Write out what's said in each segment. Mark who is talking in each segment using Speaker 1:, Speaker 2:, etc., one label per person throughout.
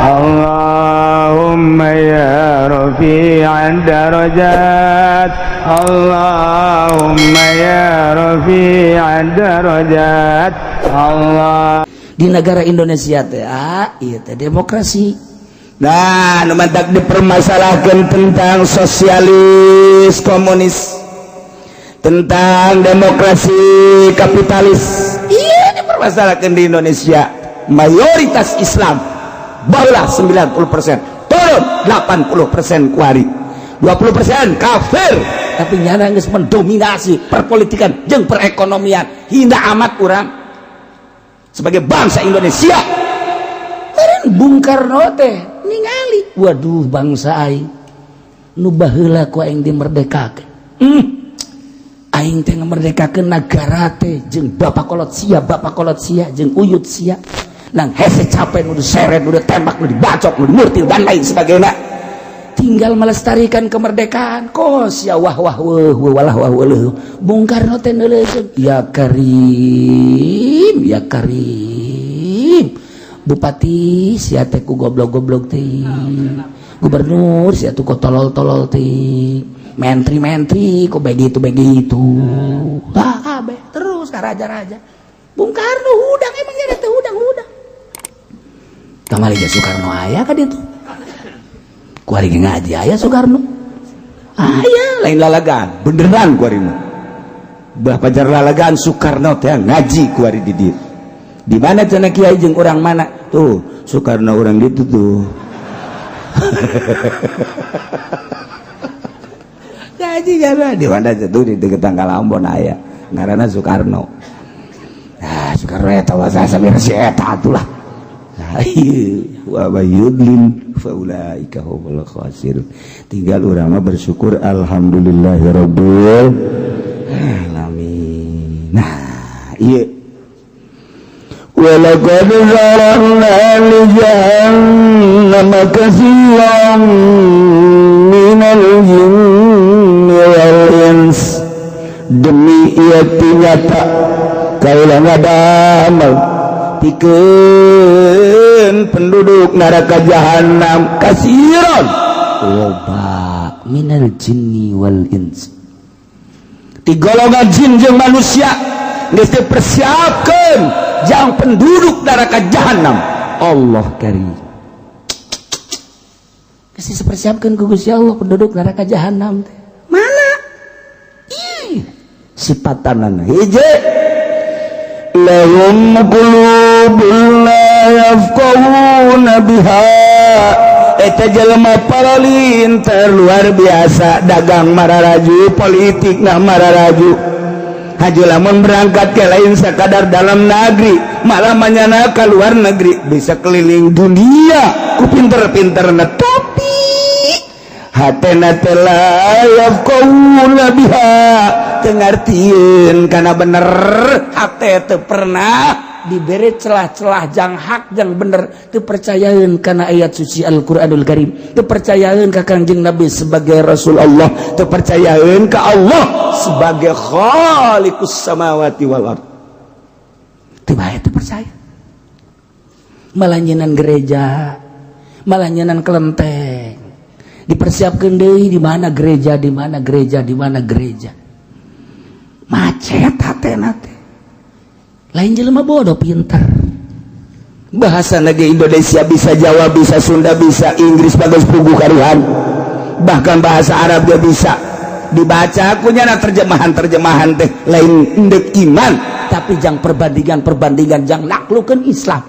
Speaker 1: اللهم يا رفيع الدرجات، اللهم يا رفيع الدرجات، الله.
Speaker 2: Di negara Indonesia teh, ah, iya teh demokrasi.
Speaker 3: Nah, nu matak dipermasalahkan tentang sosialis komunis, tentang demokrasi kapitalis, iya dipermasalahkan di Indonesia mayoritas Islam barulah 90%, turun 80% kuari, 20% kafir.
Speaker 2: Tapi nyana geus mendominasi perpolitikan jeung perekonomian. Hina amat urang sebagai bangsa Indonesia. Meureun Bung Karno teh ningali, waduh, bangsa aing nu baheula ku aing dimerdekakeun. Aing teh ngamerdekakeun nagara teh jeung bapak kolot sia, bapak kolot sia jeung uyut sia, nang hese capek, nu diseret, nu ditembak, nu dibacok, nu dimurtil, dan lain sebagainya, tinggal melestarikan kemerdekaan. Kos ya wah wah wah wah walah wah wah. Bung Karno teh neuleukeun, ya Karim, ya Karim, bupati sia teh ku goblok-goblok teh, gubernur sia tuh ku tolol-tolol teh, menteri-menteri kok begitu begitu, ah kabeh terus ka raja-raja. Bung Karno hudang, emangnya teh hudang hudang. Kamari ge Soekarno aya ka ditu, kuari ge ngaji aya Soekarno aya,
Speaker 3: lain lalagan, beneran kuari mah. Bah, pajar lalagan, Soekarno teh ngaji kuari di dieu. Di mana cenah, kiai? Jeung urang mana tuh Soekarno? Urang ditu tuh ngaji kana. Di mana tuh? Di deket tanggal Ambon aya ngaranna Soekarno. Nah, Soekarno eta wasa samir si eta atulah. Nah, wa yudlil faulaika humul khasirun. Tinggal urang mah bersyukur, alhamdulillahirabbil alamin. Nah, iya. ولقد ذرأنا لجهنم كثيرا من الجن والإنس. Demi ieu nyata, kaula ngadamel pikeun penduduk neraka jahanam kasiron
Speaker 2: loba minal jinni wal ins.
Speaker 3: Di golongan jin jeung manusia geus dipersiapkeun jang penduduk neraka jahanam.
Speaker 2: Allah karim, kasih dipersiapkan ku Gusti Allah penduduk neraka jahanam teh mana. Ih,
Speaker 3: sipatanana hiji, lahum qulubun la yafqahuna biha. Eta jelema paralinter luar biasa, dagang mararaju, politik na mararaju. Haju lamun berangkat ke lain sakadar dalam negeri, malah manyana ke luar negeri, bisa keliling dunia ku pinter-pinter, tapi hatena teh la yafqahuna biha, teu ngartieun kana bener.
Speaker 2: Hate teu pernah diberi celah-celah jang hak, jang bener. Teu percayaeun kana ayat suci Al-Qur'anul Karim, teu percayaeun ka Kangjeng Nabi sebagai Rasul Allah,
Speaker 3: teu percayaeun ka Allah sebagai khaliqus samawati wal ard.
Speaker 2: Teu bae, teu percaya, malah nyenan gereja, malah nyenan kelenteng. Dipersiapkan deui di mana gereja, di mana gereja, di mana gereja. Macet hatena teh. Lain jelema bodoh, pinter.
Speaker 3: Bahasa negeri Indonesia bisa, Jawa bisa, Sunda bisa, Inggris bagus pugu karuhan, bahkan bahasa Arab dia bisa dibaca. Akunya na terjemahan terjemahan teh lain endek iman,
Speaker 2: tapi jang perbandingan perbandingan, jang naklukan Islam.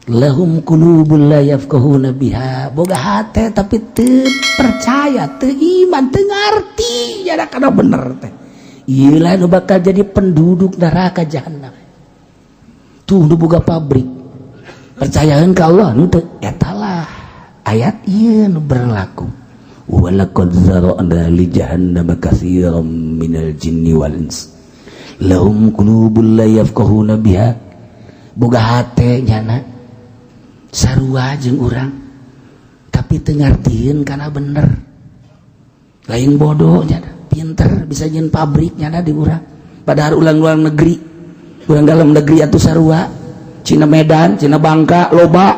Speaker 2: Lahum qulubul la yafqahuna biha. Boga hate tapi teu percaya, teu iman, teu ngarti ya kana bener teh. Ieu lah nu bakal jadi penduduk neraka jahanam. Tuh nu boga pabrik percayaeun ka Allah nu teu, eta lah ayat ieu nu berlaku. Walaqad zara'na li jahannama katsiran minal jinni wal ins lahum qulubul la yafqahuna biha. Boga hate nyana sarua jeung urang, tapi teu ngartieun kana bener. Lain bodoh nyana, pinter, bisa nyeun pabrik nyana di urang. Padahal ulang-ulang negeri, urang dalam negeri atau sarua Cina Medan, Cina Bangka loba.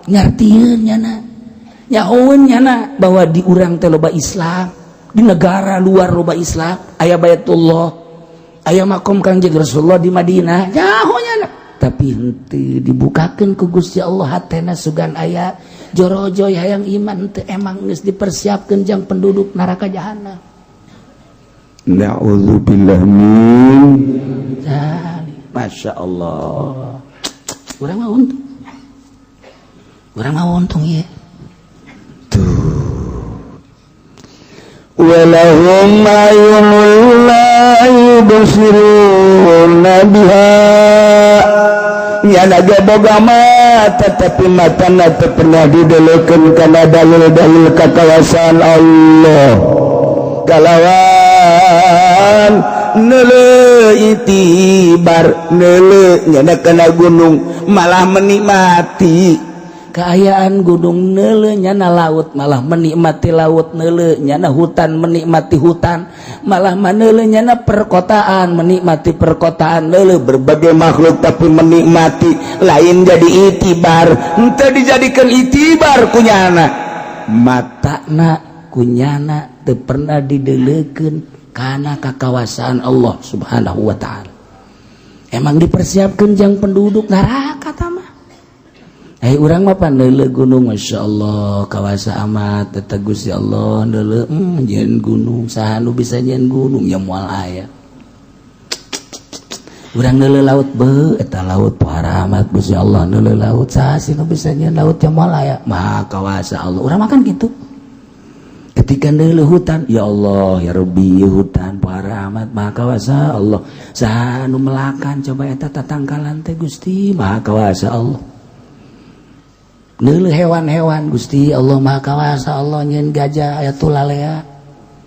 Speaker 2: Ngartieun nyana, nyahoeun nyana bahwa di urang teh loba Islam, di negara luar loba Islam, aya Baitullah, aya makom Kangjeng Rasulullah di Madinah, nyaho nyana. Tapi henteu dibukakeun ku Gusti Allah hatena, sugan aya jorojoy hayang iman teu. Emang geus dipersiapkeun jang penduduk neraka jahanam.
Speaker 3: Na'udzubillah min
Speaker 2: Dzalik.
Speaker 3: Masya Allah.
Speaker 2: Urang mah untung, urang mah untung ya.
Speaker 3: Tuh. ولهم أعين لا يبصرون بها. Nyana ge boga mata, tapi matana teu pernah didelekeun kana dalil-dalil kakawasaan Allah. Kalawan neuleu itibar, neuleu nyana kana gunung malah menikmati
Speaker 2: keayaan gunung, neuleu nyana laut malah menikmati laut, neuleu nyana hutan menikmati hutan, malah maneuleu nyana perkotaan menikmati perkotaan, neuleu
Speaker 3: berbagai makhluk tapi menikmati, lain jadi itibar, henteu dijadikan itibar kunyana.
Speaker 2: Matana kunyana teu pernah didelekeun kana kakawasaan Allah Subhanahu wa Ta'ala. Emang dipersiapkan jang penduduk neraka tama. Eh, urang mah pan neuleu gunung, Masya Allah, kawasa amat eta Gusti Allah. Neuleu, nyieun gunung saha nu bisa nyieun gunung? Ya moal aya. Urang neuleu laut, be eta laut pohara amat Gusti Allah. Neuleu laut, saha sih nu bisa nyieun laut? Ya moal aya. Maha kawasa Allah. Urang makan gitu. Ketika neuleu hutan, ya Allah ya Rabbi, hutan pohara amat, maha kawasa Allah. Saha nu melakan coba eta tatangkalan teh? Gusti, maha kawasa Allah. Neuleu hewan-hewan, Gusti Allah, maha kawasa Allah nyieun gajah aya tulalea.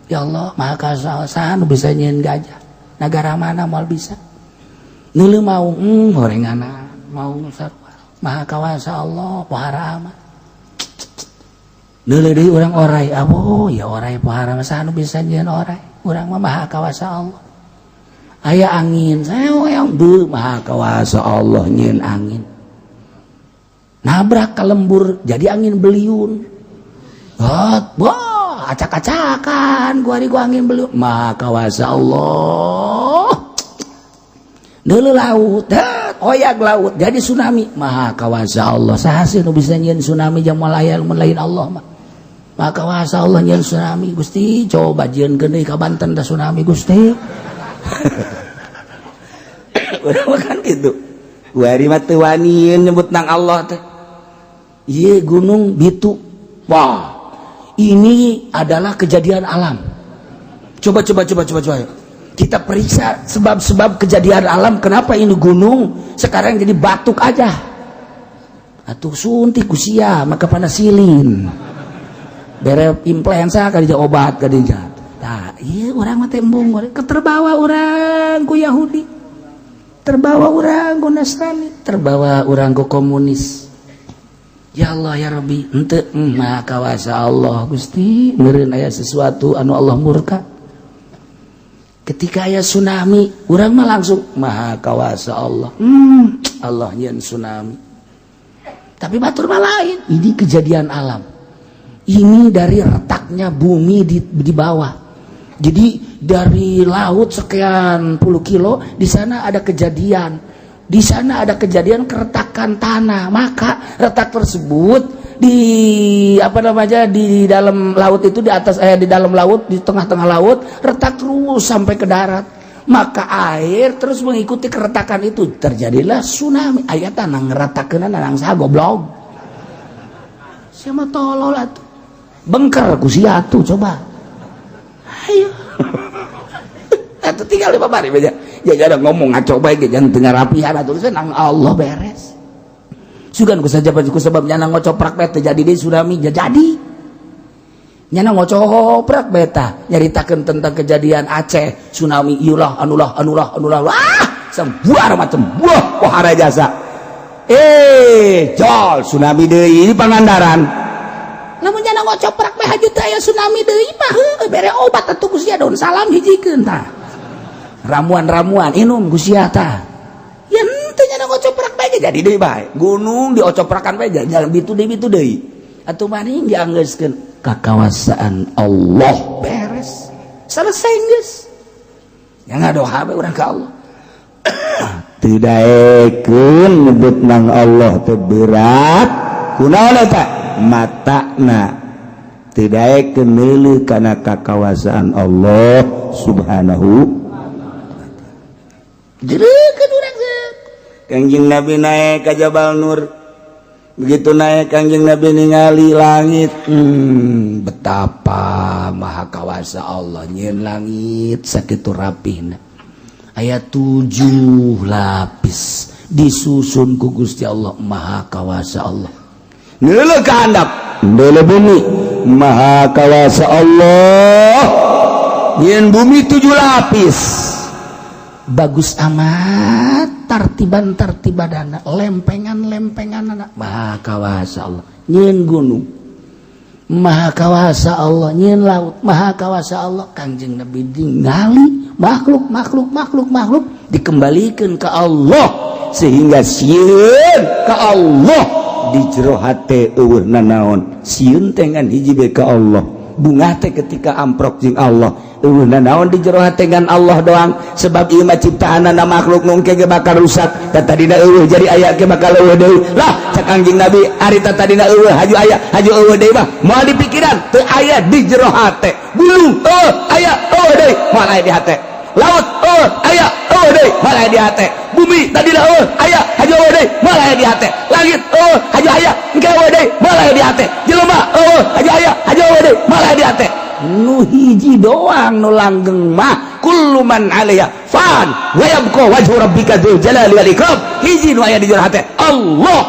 Speaker 2: Ya Allah, maha kawasa. Saha nu bisa nyieun gajah? Negara mana moal bisa. Neuleu maung, horengana maung sarua, maha kawasa Allah, pohara amat. Neuleu deui urang orai, abo ya orai pohara, saha nu bisa nyieun orai? Urang mah maha kawasa Allah. Aya angin yang beuh, maha kawasa Allah nyieun angin, nabrak ke lembur jadi angin beliung. Hot, wah, acak-acakan gua gua angin beliung, maha kawasa Allah. Neuleu laut, oyak laut jadi tsunami, maha kawasa Allah. Saha sih nu bisa nyieun tsunami? Jam aya mun lain Allah mah. Maha kawasa Allah nyieun tsunami. Gusti, coba jieunkeun deui ka Banten da tsunami, Gusti. Urang mah kan gitu. Wari mah teu wani nyebut nang Allah teh. Ieu gunung Bitu. Wah, ini adalah kejadian alam. Coba, coba, coba, coba, coba. Kita periksa sebab-sebab kejadian alam, kenapa ini gunung sekarang jadi batuk aja. Atuh suntik ku sia maka panasilin. Bere influenza kali obat kali. Tah, iya urang mah tembung keterbawa urang ku Yahudi. Terbawa urang ku Nasrani, terbawa urang ku komunis. Ya Allah ya Rabbi, henteu, maha kawasa Allah. Gusti, meureun aya sesuatu anu Allah murka. Ketika aya tsunami, urang mah langsung maha kawasa Allah. Allah nyieun tsunami. Tapi batur mah lain, ini kejadian alam. Ini dari retaknya bumi di bawah. Jadi dari laut sekian puluh kilo di sana ada kejadian. Di sana ada kejadian keretakan tanah, maka retak tersebut di apa namanya, di dalam laut itu, di atas, eh, di dalam laut, di tengah-tengah laut retak terus sampai ke darat, maka air terus mengikuti keretakan itu, terjadilah tsunami. Aya tanah ngeretakeun nang saha, goblok? Siapa tolol atuh, bengker ku sia atuh. Coba ayo atuh, tinggal di babari aja ya. Ada ngomong ngaco bae ge, jangan tengah rapihan atuh, nang Allah beres. Sugan ku saja ku sebab nyana ngocoprak beta jadi deui tsunami, jadi nyana ngocoprak beta nyaritakeun tentang kejadian Aceh tsunami, iulah anulah anulah anulah, wah, sebuah macam buah pohara jasa. Eh, jol tsunami deui di Pangandaran. Lamun nyana ngocoprak bae haju teh aya tsunami deui mah heueuh, bere obat atuh ku sia, daun salam hijikeun tah, ramuan-ramuan inum ku sia tah. Ya henteu. nya ngocoprak bae jadi deui bae. Gunung diocoprakan bae jalan bitu deui, bitu deui. Atuh maning dianggeuskeun kakawasaan Allah, beres. Selesai geus. Ya ngadoa bae urang ka Allah.
Speaker 3: Teu daekeun nyebut nang Allah teh berat. Kunaon eta? Matana teu daekeun meuleuh kana kakawasaan Allah Subhanahu.
Speaker 2: Jeurekeun urang.
Speaker 3: Kangjeng Nabi naik ke Jabal Nur. Begitu naik, Kangjeng Nabi ningali langit,
Speaker 2: betapa maha kawasa Allah nyieun langit sakitu rapihna, aya tujuh lapis disusun ku Gusti Allah. Maha kawasa Allah.
Speaker 3: Neuleuh ka handap, neuleuh bumi, maha kawasa Allah nyieun bumi tujuh lapis.
Speaker 2: Bagus amat tartiban tartibadana, lempengan lempengan anak. Maha kawasa Allah nyieun gunung, maha kawasa Allah nyieun laut, maha kawasa Allah. Kangjeng Nabi ningali makhluk makhluk makhluk makhluk dikembalikan ke Allah
Speaker 3: sehingga sieun ka Allah. Di jero hate euweuh nanaon, sieun teh ngan hiji bae ka Allah, bungah teh ketika amprok jeung Allah. Euweuh nanaon di jero hate ngan Allah doang, sebab ieu mah ciptaanana makhluk nu engke ge bakal rusak. Tadina euweuh jadi aya, ge bakal euweuh deui lah. Cak Kangjeng Nabi, ari tadina euweuh haju aya, haju euweuh deui mah moal di pikiran, teu aya di jero hate. Gunung euweuh aya, euweuh deui, moal aya di hate. Laut euweuh aya, euweuh deui, moal aya di hate. Bumi tadina euweuh aya, haju euweuh deui, moal aya di hate. Langit euweuh haju aya, engke euweuh deui, moal aya di hate. Jelema euweuh haju aya, haju euweuh deui, moal aya di hate.
Speaker 2: Nu hiji doang nu langgeng mah kullu man 'alaiha fan wa yabqa wajhu rabbika dzul jalali wal ikram. Hiji nu aya di jero hate, Allah.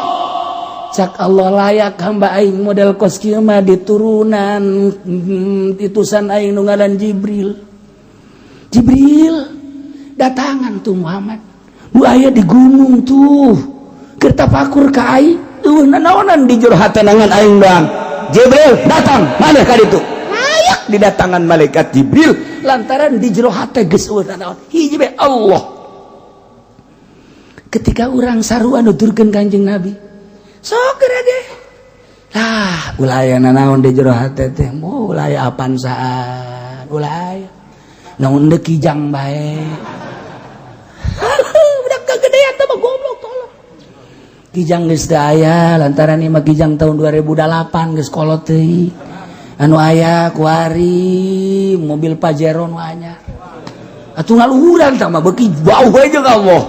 Speaker 2: Cak Allah, layak hamba aing model kos kieu mah diturunan itusan aing nu ngaran Jibril. Jibril datangan tuh Muhammad, nu aya di gunung tuh keur tapakur ka aing, euweuh nanaonan di jero hate ngan aing doang. Jibril, datang maneh ka ditu. Layak didatangan malaikat Jibril lantaran di jero hate geus euweuh nanaon, hiji bae, Allah. Ketika urang sarua nuturkeun Kanjeng Nabi, sok ge lah, ulah aya nanaon di jero hate teh, moal aya apansaan, ulah aya naon, deuk kijang bae. Budak kegedean teh mah goblok, tolong. Kijang geus teu aya lantaran ieu mah kijang tahun 2008, geus kolot teuing. Anu aya kuari mobil Pajero nu anyar. Atuh ngaluhuran tah mah beuki jauh we jeung Allah.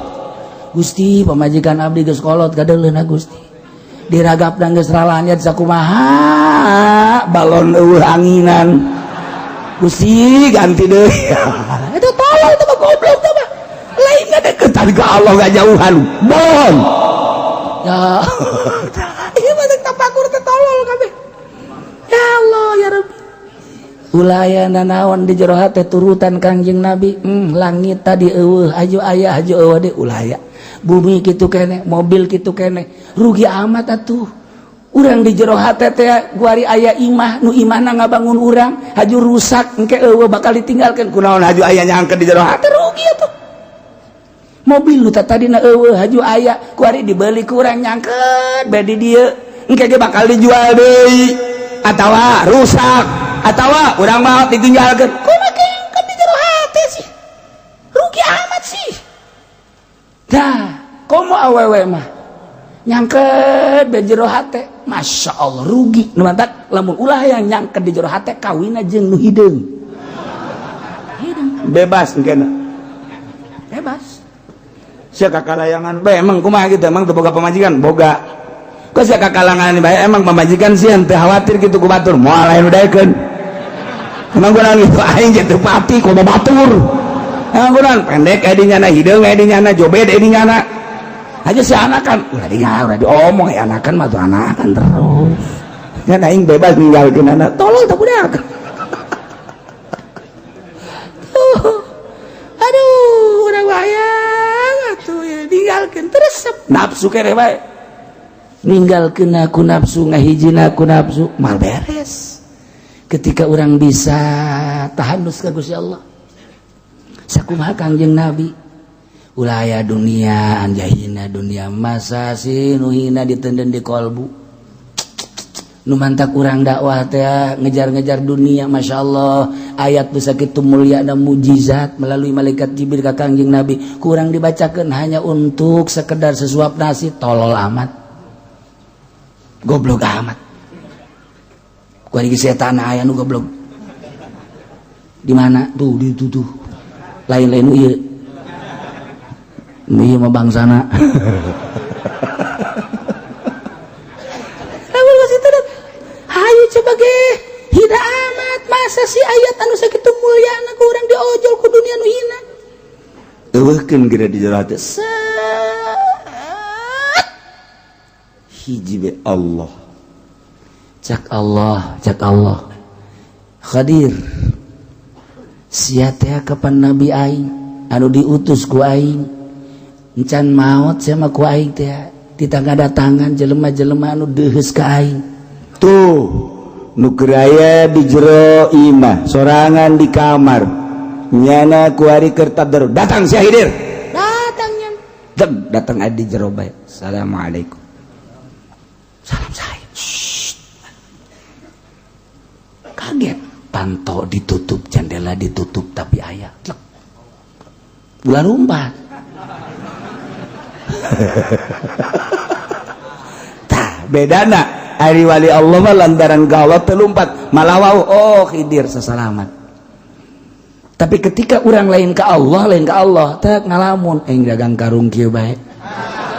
Speaker 2: Gusti, pamajikan abdi geus kolot, kadeuleuna Gusti, diragapna geus ralanyat sakumaha balon euweuh anginan. Gusti, ganti deui. Itu tolol teh mah, goblok teh mah. Lain ngadeukeutan ka Allah, ngajauhan bohong ya. Ieu mah tapakur teh tolol kabeh. Ya Allah, ya Rabbi, ulah aya nanaon di jero hate, turutan Kangjeng Nabi. Langit tadi euweuh aju aya, haju euweuh deui, ulah aya. Bumi kitu kene, mobil kitu kene. Rugi amat atuh urang di jero hate teh. Guari aya imah, nu imahna ngabangun urang, haju rusak, engke euweuh, bakal ditinggalkeun.
Speaker 3: Kunaon haju aya nyangkeun di jero hate?
Speaker 2: Rugi atuh. Mobil nu tadina euweuh haju aya, kuari dibeli ku urang, nyangkeut bae di dieu,
Speaker 3: engke ge bakal dijual deui atawa rusak atawa urang mau ditinggalkeun.
Speaker 2: Kumaha kan di jero hate sih? Rugi amat sih. Dah komo awewe mah nyangket be jero hate, Masya Allah, rugi. Nu mantak lamun ulah yang nyangket di jero hate, kawin jeung nu hideung. Hideung.
Speaker 3: Bebas engke.
Speaker 2: Bebas.
Speaker 3: Sia kakalayangan bae emang kumaha gitu? Emang teu boga pamajikan? Boga. Kok sia kakalangan bae? Emang pamajikan sieun teu khawatir gitu ku batur, moal lain udaekeun. Emang kunaon gitu? Aing ge teu pati komo batur. Emang kunaon? Pendek aya di nyana, hideung aya di nyana, jobed aya di nyana aja. Si anakan ulah dinya, ulah diomong ya, anakan mah tuh anakan terus kan. Aing bebas ninggalkeun anak. Tolol teh budak.
Speaker 2: Tuh. Aduh, urang wayang atuh ya ninggalkeun terus.
Speaker 3: Nafsu kere bae.
Speaker 2: Ninggalkeun aku nafsu, ngahijina aku nafsu, mal beres. Ketika orang bisa tahanus ka Gusti Allah, sakumaha Kangjeng Nabi. Ulah aya dunia anjahina dunia masa sih nu hina ditenden di kolbu. Nu mantak urang dakwah teh ngejar-ngejar dunia. Masya Allah, ayat bisa kitu mulia dan mujizat melalui malaikat Jibril ka Kangjeng Nabi kurang dibacakan hanya untuk sekedar sesuap nasi. Tolol amat, goblok amat. Kuari setan aya nu goblok di mana tuh, di itu tuh, lain-lain nu ieu, nu ieu mah bangsana. Hayu coba ge hina amat, masa sih ayat anu sakitu mulyana ku urang diojol ku dunia nu hina. Eueuhkeun geura di jero hati. Set. Hiji be Allah. Cak Allah, cak Allah. Khadir. Sia teh kapan nabi aing anu diutus ku aing. Encan maot sia mah ku aing teh ditangga datangan jelema-jelema anu deuheus ka aing.
Speaker 3: Tuh nu keur aya di jero imah sorangan di kamar nyana kuari keur tadarus datang si Hidir.
Speaker 2: Datangnya.
Speaker 3: Deg datang aya di jero bae. Assalamualaikum.
Speaker 2: Salam saya. Shh. Kaget. Panto ditutup, jendela ditutup, tapi aya. Tlek. Ulah lumpat.
Speaker 3: Tah bedana ari wali Allah mah lantaran ka Allah teu lumpat malah wau oh Khidir sesalaman.
Speaker 2: Tapi ketika orang lain ke Allah, lain ke Allah, teh ngalamun aing dagang karung kieu bae.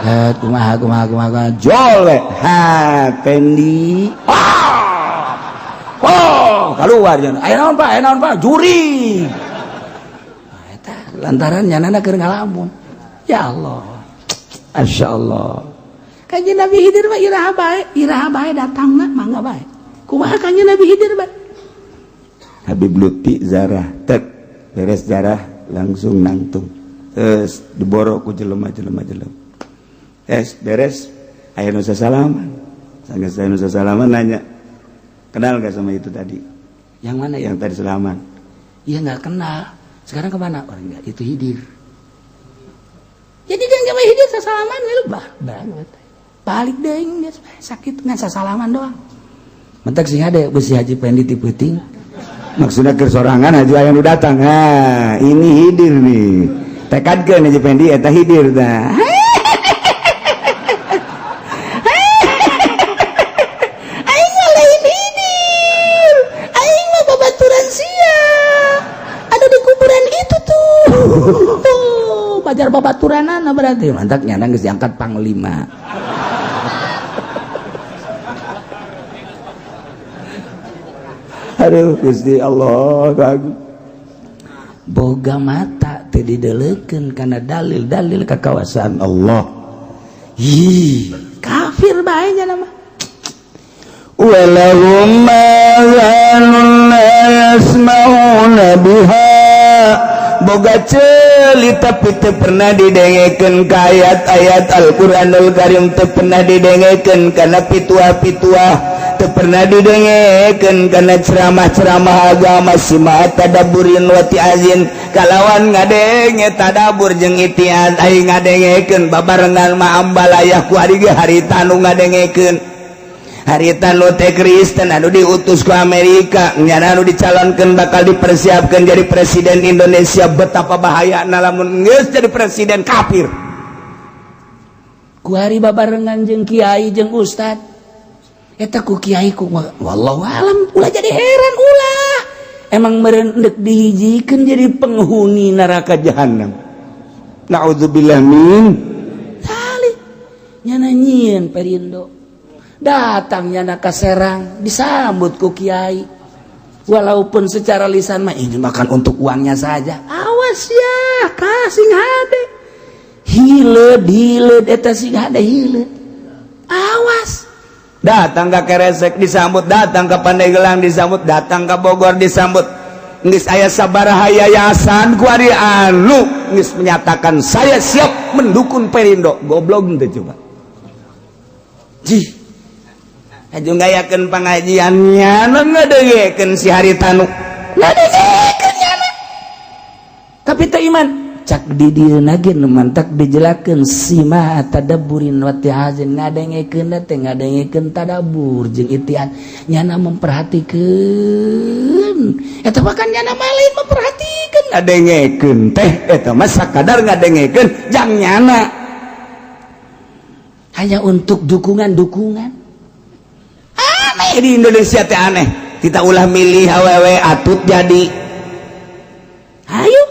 Speaker 2: Eh, kumaha kumaha kumaha kumaha
Speaker 3: Jol we. Ha Pendi.
Speaker 2: Ah! Oh, keluar jan. Aya naon Pak? Aya naon Pak? Juri. Nah, eta lantaran nyanana keur ngalamun. Ya Allah. Masya Allah. Kanjeng Nabi Khidir mah iraha bae datangna mangga bae. Kumaha Kanjeng Nabi Khidir bae?
Speaker 3: Habib Lutfi zarah tek beres zarah langsung nangtung. Terus diborok ku jelema-jelema jelema. Es beres aya nu sasalaman. Sanggeus aya nu sasalaman nanya, "Kenal gak sama itu tadi?"
Speaker 2: Yang mana ya?
Speaker 3: Yang tadi salaman.
Speaker 2: Iya nggak kenal. Sekarang kemana? Orang enggak, itu Khidir. Jadi dia nggak mau Khidir sasalaman, bah banget. Balik deh, dia sakit nggak sasalaman doang.
Speaker 3: Mentak sih ada besi Haji Pendi ti peuting. Maksudnya keur sorangan haji aya nu datang. Ha, ini Khidir nih. Tekadkeun Haji Pendi eta Khidir tah.
Speaker 2: Aing mah lain Khidir. Aing mah babaturan sia. Ada di kuburan itu tuh. Pajar babaturanana berarti.
Speaker 3: Mantak nyana geus diangkat panglima. Aduh Gusti Allah bagus.
Speaker 2: Boga mata teu dideulekeun kana dalil-dalil kakawasan
Speaker 3: Allah.
Speaker 2: Ih, kafir bae nya mah.
Speaker 3: Walahum azanun la yasma'una biha. Boga ceuli tapi teu pernah didengekeun ka ayat-ayat Al-Qur'anul Karim, teu pernah didengekeun kana pituah-pituah, teu pernah didengekeun kana ceramah-ceramah agama sima tadabburin wa ti'azin kalawan ngadenge tadabbur jeung itiaz aing ngadengekeun babarengan ma ambalayah ku ari ge harita nu ngadengekeun. Harita nu teh Kristen anu diutus ku Amerika nyana anu dicalonkeun bakal dipersiapkan jadi presiden Indonesia. Betapa bahayana lamun geus jadi presiden kafir.
Speaker 2: Ku hari babarengan jeung kiai jeung ustad eta ku kiai ku wallahu alam ulah jadi heran ulah emang meureun deuk dihijikeun jadi penghuni neraka
Speaker 3: jahanam. Naudzubillah min
Speaker 2: salih nyana nyieun Perindo datangnya nak ke Serang disambut ku kiai walaupun secara lisan mah ini makan untuk uangnya saja. Awas ya kasing hade hileud hileud eta sing hade hileud awas.
Speaker 3: Datang ke Keresek disambut, datang ke Pandeglang disambut, datang ke Bogor disambut. Geus aya sabaraha yayasan ku ari anu geus menyatakan saya siap mendukung Perindo. Goblok teh coba. Jih. Aju ngayakeun pangajian nyana ngadengekeun si Haritanu.
Speaker 2: Ngadengekeun nyana. Tapi teu iman. Cak di dieuna ge nu mantak dijelakeun sima tadabburin wa ti'azin, ngadengekeun teh ngadengekeun tadabbur jeung itian, nyana memperhatikeun eta mah kan nyana mah lain memperhatikeun,
Speaker 3: ngadengekeun teh eta mah sakadar ngadengekeun jang nyana
Speaker 2: hanya untuk dukungan-dukungan.
Speaker 3: Aneh di Indonesia teh, aneh. Kita ulah milih awewe atut jadi.
Speaker 2: Ayo.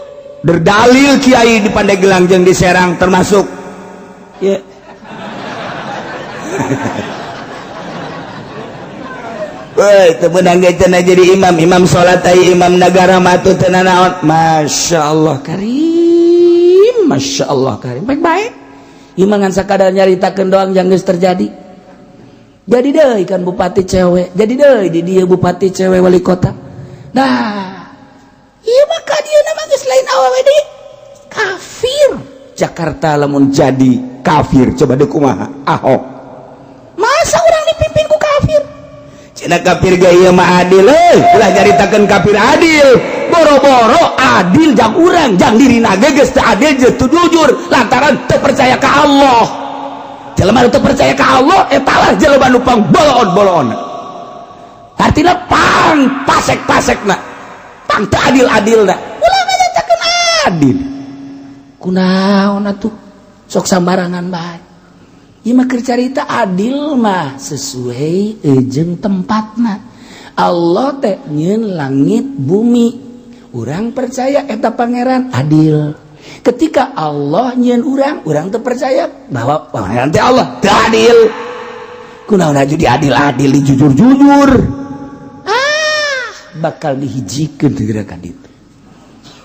Speaker 3: Berdalil kiai di Pandeglang jeung di Serang termasuk ya. Woi, teu meunang ge cenah jadi imam, imam salat ai imam negara mah teu nanaon. Masya Allah
Speaker 2: karim, Masya Allah karim. Baik-baik. Ieu mah ngan sakadar nyaritakeun doang yang geus terjadi. Jadi deui kan bupati cewek, jadi deui di dieu bupati cewek, wali kota. Nah, ieu mah ka dieu mah geus lain awewe deui. Kafir.
Speaker 3: Jakarta lamun jadi kafir coba deh kumaha Ahok.
Speaker 2: Masa orang dipimpin ku kafir?
Speaker 3: Cina kafir ge ieu mah adil euy, ulah nyaritakeun kafir adil. Boro-boro adil jang urang, jang dirina ge geus teu adil jeung teu jujur lantaran teu percaya ka Allah. Jelema nu teu percaya ka Allah eta lah jelema nu pang boloon-boloon.
Speaker 2: Artinya pang pasek-pasekna, pang teu adil-adilna. Ulah nganyatakeun adil. Kunaon atuh sok sambarangan bae. Ieu mah keur carita adil mah sesuai jeung tempatna. Allah teh nyeun langit bumi. Urang percaya eta pangeran adil. Ketika Allah nyeun urang, urang teu percaya bahwa pangeran teh Allah teu adil. Kunaon aju diadil-adil, dijujur-jujur. Ah, bakal dihijikeun gerakan itu.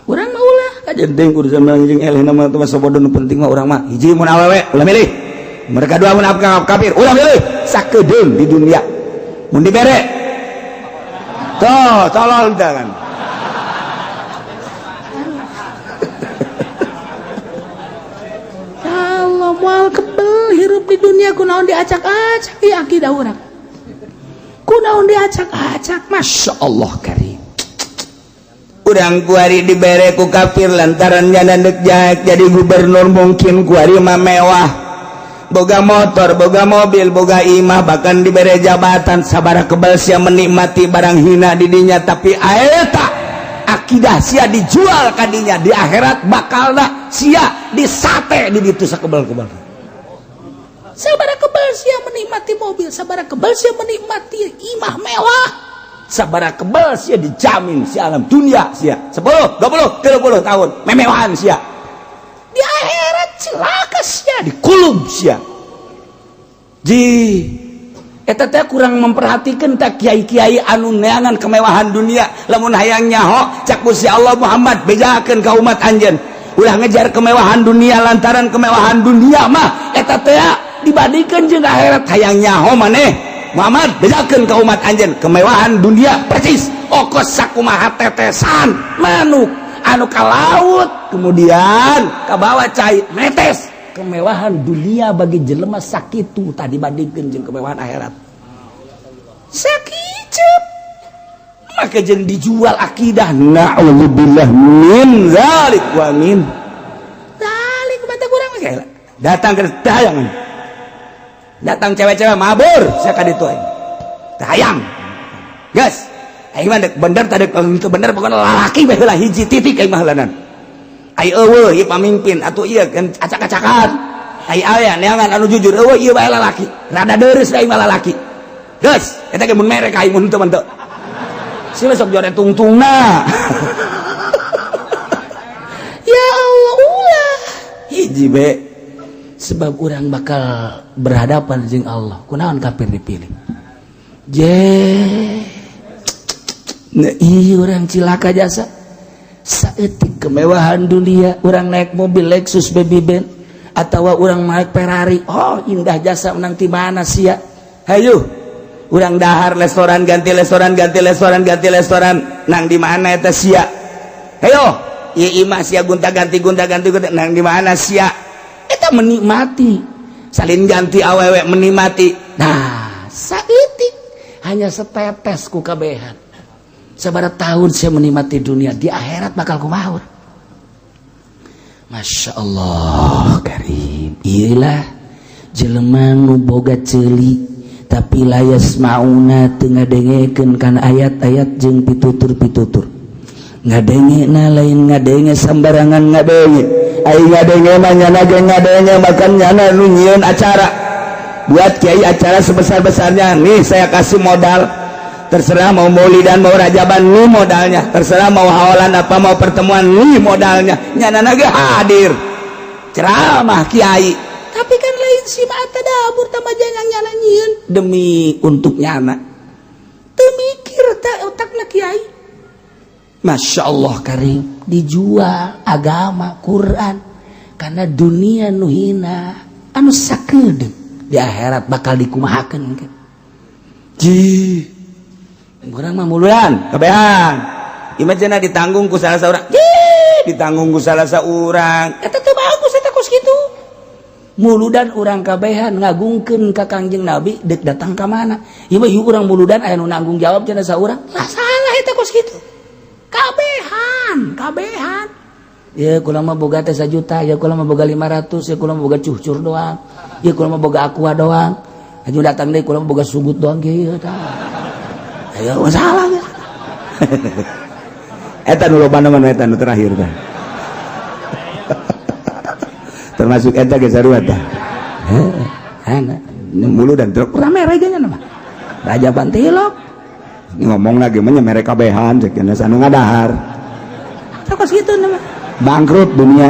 Speaker 2: Urang mah ulah
Speaker 3: Kajen teuing urusan jeung eleh nama teh mah sabodo, nu penting mah urang mah hiji mun awewe ulah milih. Mereka dua mun kafir ulah milih, sakedeung di dunia. Mun dibere tuh tolol jangan.
Speaker 2: Allah moal kebel hirup di dunia, kunaon diacak-acak ieu akidah urang. Kunaon diacak-acak, Masya Allah karim.
Speaker 3: Urang kuari dibere ku kafir lantaran nyana deuk jadi gubernur, mungkin kuari mah mewah, boga motor, boga mobil, boga imah, bahkan dibere jabatan. Sabara kebal sia menikmati barang hina di dinya, tapi aeta akidah sia dijual kadinya, di akhirat bakalna sia disate di ditu sakebal-kebal.
Speaker 2: Sabara kebal sia menikmati mobil, sabara kebal sia menikmati imah mewah,
Speaker 3: sabara kebal sia dijamin sia alam dunia sia 10, 20, 30 tahun memewahan sia,
Speaker 2: di akhirat celaka sia,
Speaker 3: dikulub sia.
Speaker 2: Ji eta teh kurang memperhatikan tak kiai-kiai anu neangan
Speaker 3: kemewahan dunia. Lamun hayang nyaho cak Gusti Allah, Muhammad, bejakeun ka umat anjeun ulah ngejar kemewahan dunia lantaran kemewahan dunia mah eta teh
Speaker 2: dibandingkan jeung akhirat.
Speaker 3: Hayang nyaho maneh Muhammad, bejakeun ka umat anjeun kemewahan dunia persis okos sakumaha tetesan
Speaker 2: manuk anu ka laut
Speaker 3: kemudian
Speaker 2: kabawa cai netes. Kemewahan dunia bagi jelema sakitu tadi bandingkeun jeung kemewahan akhirat sakitu,
Speaker 3: maka jeung dijual akidah, na'udzubillah min zalik wa min
Speaker 2: zalik. Mata kurang mah
Speaker 3: datang ke tayangan, datang cewek-cewek mabur saya ka ditu aing hayang geus aing mah bener tadi itu bener, pokoknya lalaki bae heula hiji titik aing mah heulanan. Ai eueuh ieu pamimpin atuh ieu kan acak-acakan, ai aya neangan anu jujur eueuh, ieu bae lalaki rada deureuss aing mah lalaki geus. Eta ge mun mere ka aing, mun teu mah teu sila sok jore tungtungna.
Speaker 2: Ya Allah, ulah.
Speaker 3: Hiji be.
Speaker 2: Sebab orang bakal berhadapan jeung Allah. Kunaon kafir dipilih je? Iya, orang cilaka jasa saeutik kemewahan dunia. Orang naik mobil Lexus baby band atau orang naik Ferrari, oh indah jasa, menang di mana sia?
Speaker 3: Hayu urang dahar restoran, ganti restoran, ganti restoran, ganti restoran, nang di mana eta sia? Hayo ieu imah sia gonta ganti, gonta ganti gonta, nang di mana sia?
Speaker 2: Eta menikmati
Speaker 3: salin ganti awewe menikmati.
Speaker 2: Nah, saeutik hanya setetes ku kabehan. Sabara tahun saya menikmati dunia, di akhirat bakal kumaha? Masya Allah karim, iyalah jelema nu boga ceuli tapi la yasmauna, teu ngadengekeun kana ayat-ayat jeung pitutur-pitutur. Ngadenge na lain ngadenge sambarangan ngadenge.
Speaker 3: Ai ngadenge mah nyana ge ngadenge, bahkan nyana nu nyieun acara. Buat kiai acara sebesar-besarnya, nih saya kasih modal, terserah mau maulidan mau rajaban, nih modalnya, terserah mau haolan apa mau pertemuan, nih modalnya, nyana ge hadir ceramah kiai.
Speaker 2: Tapi kan lain si tadabur tambah jangan nyana nyieun demi untuk nyana, teu mikir tak otakna kiai. Masya Allah karim, dijual agama Quran karena dunia nu hina anu sakedeung, di akhirat bakal dikumahakeun kan.
Speaker 3: Ji, urang mah muludan kabehan imajina ditanggung ku salah saurang. Ditanggung ku salah saurang.
Speaker 2: Eta teu bagus, eta kos kitu. Muludan urang kabehan ngagungkeun ka Kangjeng Nabi, dek datang ka mana ieu mah? Ieu urang muludan aya nu nanggung jawab cenah saurang lah, salah eta kos kitu. Kabehan kabehan ya, kula mah boga teh 1 juta ya, kula mah boga 500 ya, kula mah boga cucur doang ya, kula mah boga aqua doang. Aju datang deui, kula mah boga sugut doang kieu tah. Ayo masalah ya.
Speaker 3: Eta nu loba mah, eta nu terakhir tah, termasuk eta ge sarua tah.
Speaker 2: Heh,
Speaker 3: muludan truk
Speaker 2: rame rajanya mah raja pantilok.
Speaker 3: Ngomong lagi mah mere kabehan cek cenah anu ngadahar.
Speaker 2: Kos kitu nama.
Speaker 3: Bangkrut dunia.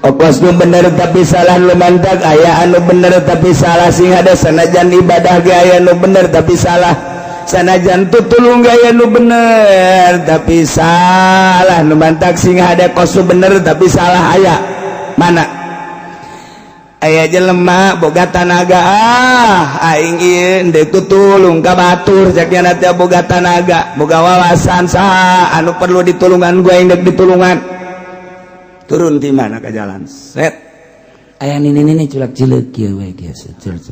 Speaker 3: Okos nu bener tapi salah, nu mantak aya anu bener tapi salah. Sing ada sanajan ibadah ge aya nu bener tapi salah, sanajan tutulung ge aya nu bener tapi salah. Nu mantak sing ada kos nu bener tapi salah aya. Mana aya jelema boga tanaga, ah aing ieu deuk tutulung ka batur cek nya teh, boga tanaga boga wawasan, saha anu perlu ditulungan gua aing deuk ditulungan. Turun di mana ke jalan set
Speaker 2: aya nini nini culak cileuk kieu we kieu.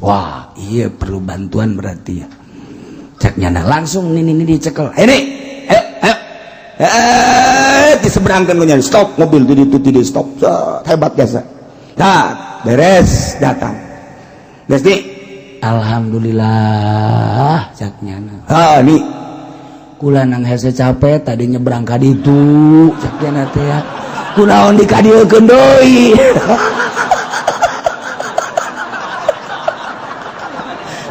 Speaker 2: Wah, iya perlu bantuan berarti ya, cek nyana langsung nini nini dicekel,
Speaker 3: ini ayo ayo, eh diseberangkan ku nyana, stop mobil di itu di stop. Set, hebat biasa. Nah, beres datang geus nih.
Speaker 2: Alhamdulillah cek nyana.
Speaker 3: Ah nih.
Speaker 2: Kula nang hese capek tadi nyebrang ka ditu cek nyana teh ya.
Speaker 3: Kunaon dikadieukeun deui?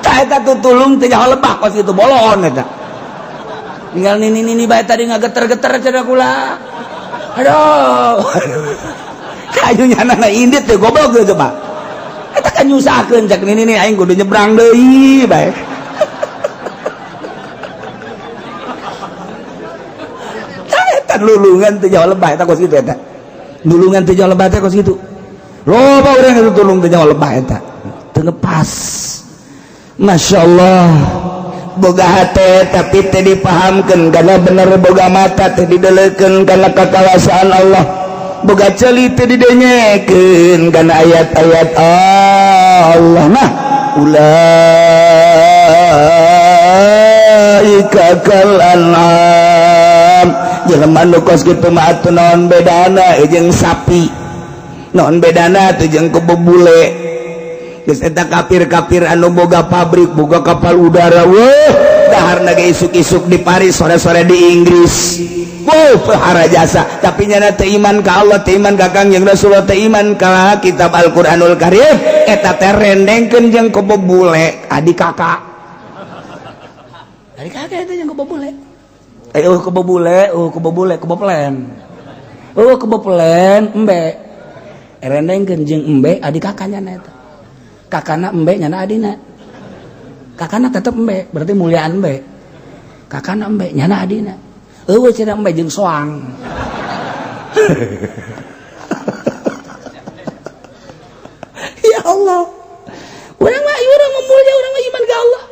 Speaker 3: Tah eta tutulung teh nyaho lebah kos kitu bolon eta.
Speaker 2: Tinggal nini nini bae tadi ngageter-geter cenah kula. Aduh.
Speaker 3: Kayu nyana na indit teh goblok geus coba. Eta kan nyusahkeun cek nini nini aing kudu nyebrang deui bae. Tah eta lulungan teh nyaho lebah eta kos kitu eta.
Speaker 2: Nulungan teh nyaho lebah teh kos kitu.
Speaker 3: Loba urang itu tulung teh nyaho lebah eta.
Speaker 2: Teu ngepas.
Speaker 3: Masya Allah, boga hate tapi teu dipahamkeun karena bener, boga mata teu didelekeun karena kakawasaan Allah, boga ceuli teu didenyekeun karena ayat-ayat Allah. Nah, ulaika kal an'am, jelema nu kos kitu mah atuh naon bedana jeung sapi, naon bedana atuh jeung kebo bule. Geus eta kafir-kafir anu boga pabrik, boga kapal udara, weuh daharna ge isuk-isuk di Paris, sore-sore di Inggris. Wuh, pehara jasa, tapi nyana teu iman ka Allah, teu iman ka Kangjeng Rasulullah, teu iman ka kitab Al-Qur'anul Karim, eta teh rendengkeun jeung kebo bule, adik kakak.
Speaker 2: Adik kakak eta jeung kebo bule. Eh, kebo bule, oh kebo bule, kebo plen. Oh, kebo plen, embe. Rendengkeun jeung embe adik kakaknya na eta. Kakana embe nyana adina. Kakana tetep embe, berarti muliaan embe. Kakana embe nyana adina. Eueuh cenah embe jeung soang. Ya Allah. Urang mah urang mah mulia, urang mah iman ka Allah.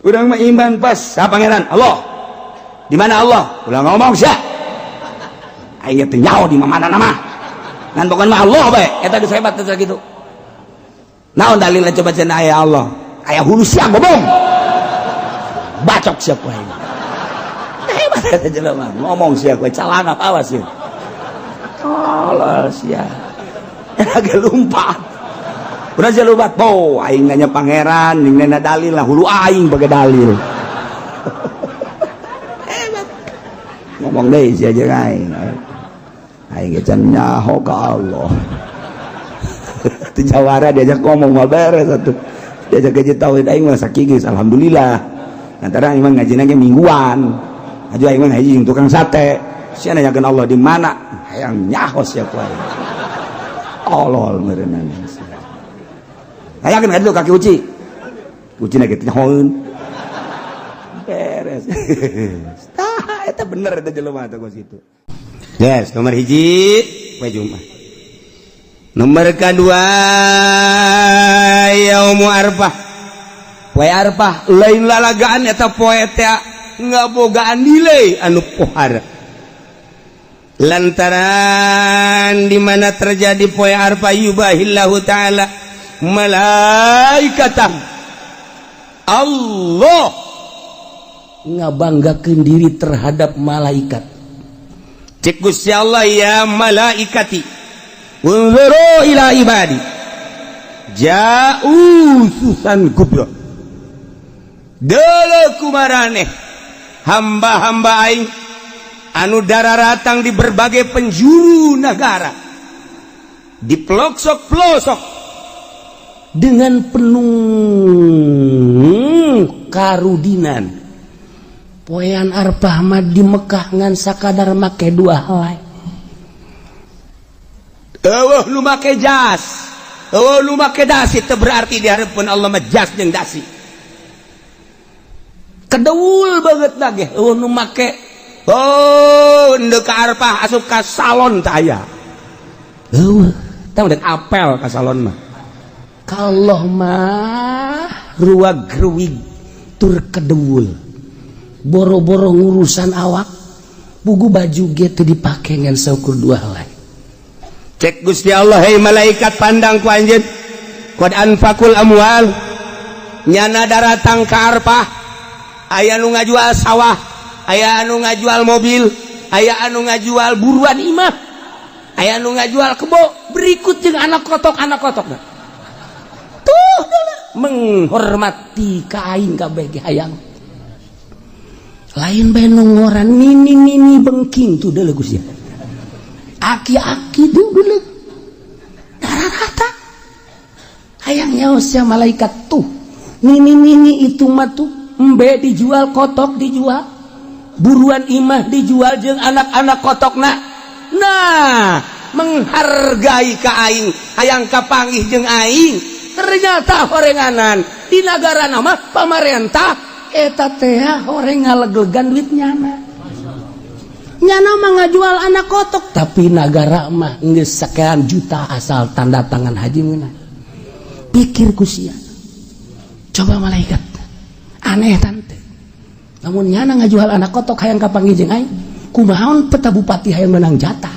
Speaker 3: Urang mah iman pas sa pangeran Allah. Di mana Allah? Ulah ngomong sia. Aing teh nyaho di mana nama. Ngan pokona mah Allah bae,
Speaker 2: eta geus hebat eta kitu.
Speaker 3: Naon dalilna coba cenah aya Allah? Aya hulu sia ngomong.
Speaker 2: Bacok sia ku aing. Hebat eta jelema. Ngomong sia kowe calangap, awas ya. Tolol sia. Agak lumpat. Udah sia lumpat. Oh, aing nanya pangeran, ning nanya dalil lah, hulu aing pakai dalil. Hebat. Ngomong deh sia jeung aing. Aing ge can nyaho ka Allah. Teu jawara diajak ngomong mah beres atuh. Diajak gaji tauhid aing mah sakigis, alhamdulillah. Antara aing mah ngajina ge mingguan. Aju aing mah ngaji jeung tukang sate. Sia nanyakeun Allah di mana? Hayang nyaho sia ku aing. Tolol meureunana. Hayakeun ka ditu kaki uci. Ucina ge teu nyahoeun. Beres. Tah eta bener eta jelema teh kos kitu. Yes, nomor hiji poe Jumat. Nomor kedua yaumu Arfah. Poe Arfah lain lalagaan, eta poe teh ngabogaan nilai anu pohara. Lantaran di mana terjadi poe Arfah, yubahillahu ta'ala malaikatah, Allah
Speaker 3: ngabanggakeun diri terhadap malaikat.
Speaker 2: Cek Gusti Allah, ya malaikati, unzuru ila ibadi ja'u syu'tsan ghubra. Deuleu kumaraneh hamba-hamba aing anu dararatang di berbagai penjuru negara, di pelosok-pelosok,
Speaker 3: dengan penuh karudinan. Poean Arfah mah di Mekah ngan sakadar make dua helai.
Speaker 2: Eueuh nu make jas, eueuh nu make dasi, teu berarti di hareupeun Allah mah jas jeung dasi.
Speaker 3: Kedeul banget lagi eueuh nu make.
Speaker 2: Oh, ndek ka Arfah asup ka salon teh aya.
Speaker 3: Eueuh.
Speaker 2: Tah udah apel ka salon mah.
Speaker 3: Kalau mah ruag ruwig tur kedeul, boro-boro ngurusan awak, buku baju ge teu dipake ngan saukur dua helai.
Speaker 2: Cek Gusti Allah, hei malaikat, pandang ku anjeun, qad anfaqul amwal, nyana daratang ka Arfah, aya nu ngajual sawah, aya anu ngajual mobil, aya anu ngajual buruan imah, aya anu ngajual kebo,
Speaker 3: berikut jeung anak kotok, anak kotok tuh menghormati ka aing kabeh ge hayang lain bae nu ngoran nini nini bengking tuh deuleu Gusti, aki-aki tuh deuleu rata hayang nyaho sia malaikat tuh. Nini nini itu mah tuh embe dijual, kotok dijual, buruan imah dijual jeung anak-anak kotokna.
Speaker 2: Nah, menghargai ka aing, hayang kapanggih jeung aing. Ternyata horenganan di negara nama pamarentah.
Speaker 3: Eta teh horeng ngaleglegan duit nyana. Nyana mah ngajual anak kotok, tapi nagara mah geus sekian juta asal tanda tangan haji meunang. Pikir ku sia. Coba malaikat, aneh tante. Namun nyana ngajual anak kotok hayang kapanggih jeung aing, kumaha peta bupati hayang menang jatah?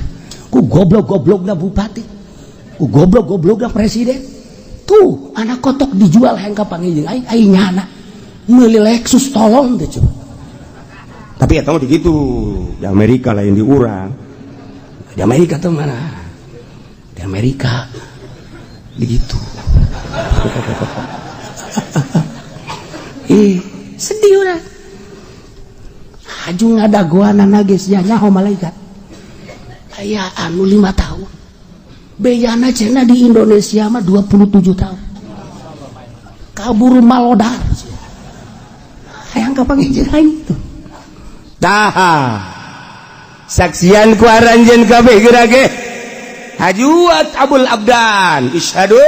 Speaker 3: Ku goblok-goblokna bupati, ku goblok-goblokna presiden. Tuh anak kotok dijual hayang kapanggih jeung aing, aing nyana meuli Lexus, tolong deh coba.
Speaker 2: Tapi ya tahu begitu di Amerika lain di urang.
Speaker 3: Di Amerika tuh mana? Di Amerika begitu. Ih, sedih udah. Haju ngadagoan geus nyaho malaikat. Aya anu 5 tahun. Bejana cenah di Indonesia mah 27 tahun. Kabur malodar. Hayang kapanggih jeung aing tuh.
Speaker 2: Tah. Saksian ku aranjeun kabeh geura ge. Hajuat Abul Abdan, isyhadu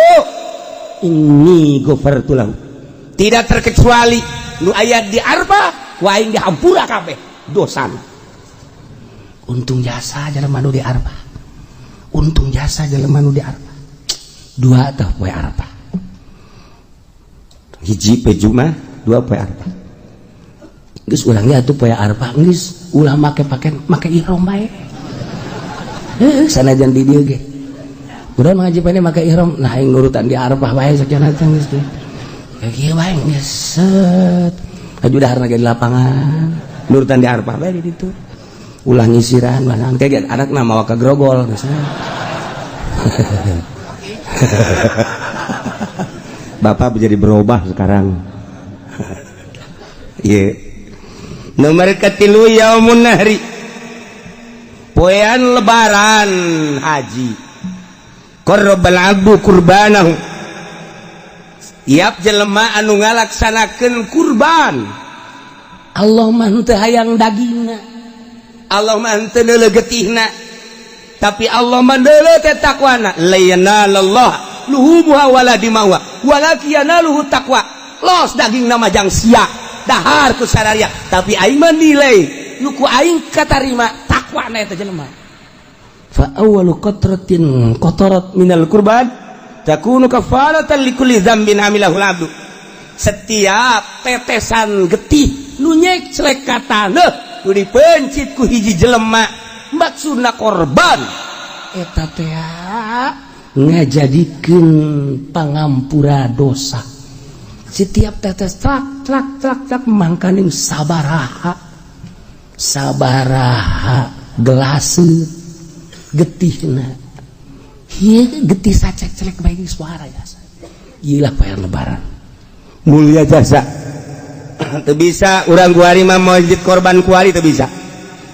Speaker 2: inni ghafartu lahu. Tidak terkecuali nu aya di Arfah,
Speaker 3: ku aing dihampura kabeh dosana. Untung jasa jelema nu di Arfah. Untung jasa jelema nu di Arfah. Dua tah poe Arfah.
Speaker 2: Hiji poe Jumat, dua poe Arfah.
Speaker 3: Geus urang ge atuh poe Arfah geus ulah make pakai, make ihram bae. Heuh, sanajan di dieu ge. Urang ngaji pane make ihram, nah aing nurutan di Arfah bae sakieu teh geus teh. Kayak kieu bae geus set. Aju dahar ge di lapangan.
Speaker 2: Nurutan di Arpah bae di ditu. Ulah nyisiran mana kayak anak nama waka grogol misalnya. Bapak menjadi berubah sekarang. Iya. Nomor ketilu yaumun nahri. Poean lebaran haji. Qarrabal abdu kurbanahu. Tiap jelema anu ngalaksanakeun kurban, Allah mah henteu hayang dagingna, Allah mah henteu neuleuh getihna, tapi Allah mah neuleuh teh takwana. La yanalallah luhumuha wala dimauha walakin yanaluhu taqwa. Los dagingna mah jang sia dahar ku sararia, tapi aing mah nilai nu ku aing katarima takwana eta jelema. Fa awwalu qatratin qatarat minal kurban takunu kafaratan likulli dzambin amilahul abdu. Setiap tetesan getih nu nyeclek ka taneuh nu dipencit ku hiji jelema maksudna korban eta teh ngajadikeun pangampura dosa. Setiap tetes trak trak trak trak mangkaning sabaraha sabaraha gelase getihna. Ieu getih sacek-celek bae suara jasa. Ieu lah poean lebaran.
Speaker 3: Mulia jasa. Teu bisa urang kuari mah mencit korban kuari teu bisa.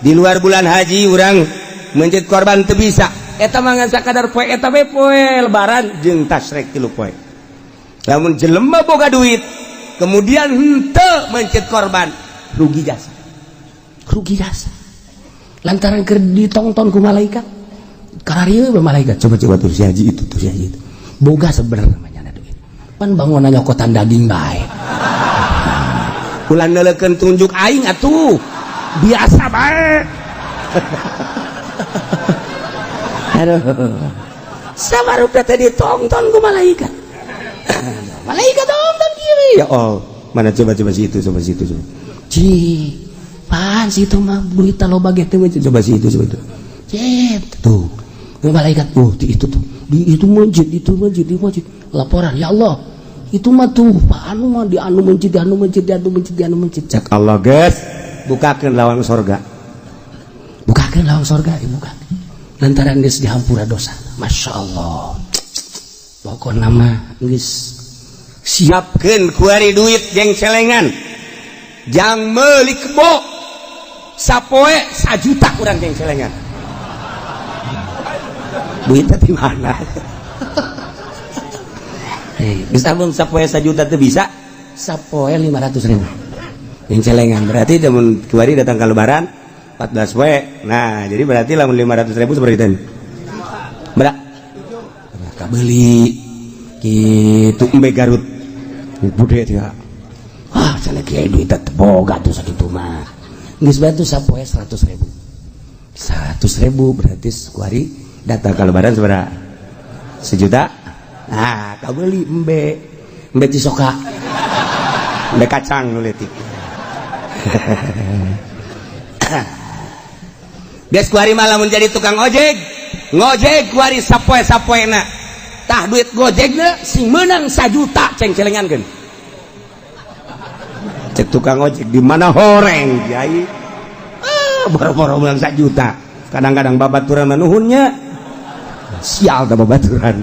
Speaker 3: Di luar bulan haji urang mencit korban teu bisa. Eta mah ngan sakadar poe eta we poe lebaran jeung tasrek 3 poe. Lamun jelema boga duit kemudian henteu mencit korban, rugi jasa.
Speaker 2: Rugi jasa. Lantaran keur ditongton ku malaikat. Kararieu be malaikat coba-coba tuh si haji itu, tuh si haji itu. Boga sebenarnya namanya duit. Pan bangunan nyokotan daging bae.
Speaker 3: Ulah neuleukeun tunjuk aing atuh. Biasa bae.
Speaker 2: Aduh. Sabarupa teh ditongton ku malaikat. Malaikat tonton kieu.
Speaker 3: Ya Allah, mana coba-coba si itu, coba si itu, coba.
Speaker 2: Ci, pan si itu mah duit loba ge teh
Speaker 3: coba si itu, coba itu.
Speaker 2: Cep, tuh. Malaikat, oh di itu tuh, di itu masjid, itu masjid, di masjid. Laporan, ya Allah, itu mah tuh, Pak anu mah di anu masjid, di anu masjid, di anu masjid, di anu masjid.
Speaker 3: Cak Allah, guys, bukakeun lawang sorga.
Speaker 2: Bukakeun lawang sorga, dibuka. Lantaran geus dihampura dosa. Masya Allah. Pokokna mah geus
Speaker 3: siapkeun kuari duit jeung celengan. Jang meuli kebo. Sapoe 1 juta kurang jeung celengan. Duitnya di mana?
Speaker 2: Hei, bisa mun sapoe 1 juta teu bisa, sapoe 500.000.
Speaker 3: Yang celengan berarti lamun kuari datang ke lebaran 14 poe. Nah, jadi berarti lamun 500.000 seperti itu. Berapa?
Speaker 2: Kabeli gitu
Speaker 3: embe Garut. Bude dia.
Speaker 2: Ah, cenah kiai duit teh boga tuh sakitu mah. Geus batu sapoe 100.000. 100.000 berarti kuari
Speaker 3: datang ke lebaran seberapa? 1 juta.
Speaker 2: Nah, kabeli embe. Embe cisoka.
Speaker 3: Embe kacang nu leutik. Geus kuari mah lamun jadi tukang ojek, ngojek kuari sapoe-sapoena.
Speaker 2: Tah duit gojekna sing meunang 1 juta ceng-celengankeun.
Speaker 3: Cek tukang ojek di mana horeng kiai. Ah, boro-boro meunang 1 juta. Kadang-kadang babaturan nuhunnya. Sial tah babaturan.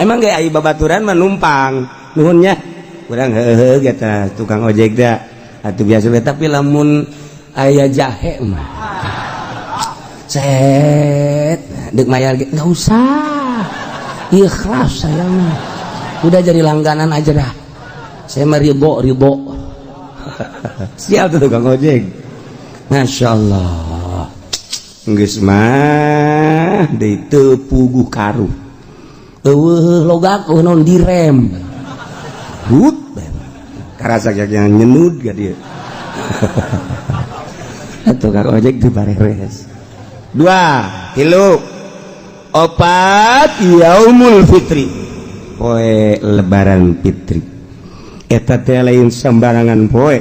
Speaker 3: Emang ge ai babaturan mah numpang nuhunnya. Urang heuheuh ge tah tukang ojek teh. Atuh biasa we,
Speaker 2: tapi lamun aya jahe mah. Set, dek mayar ge enggak usah. Ikhlas saya mah. Udah jadi langganan aja dah. Saya mah ridho, ridho.
Speaker 3: Sial tuh tukang ojek.
Speaker 2: Masya Allah.
Speaker 3: Geus mah deui teu puguh karuh.
Speaker 2: Eueuh logak eueuh naon direm.
Speaker 3: Hut. Karasa yang nyenud ka dieu. Tukang ojek di bareres. 2, 3, 4 yaumul fitri. Poe lebaran fitri. Eta teh lain sembarangan poe.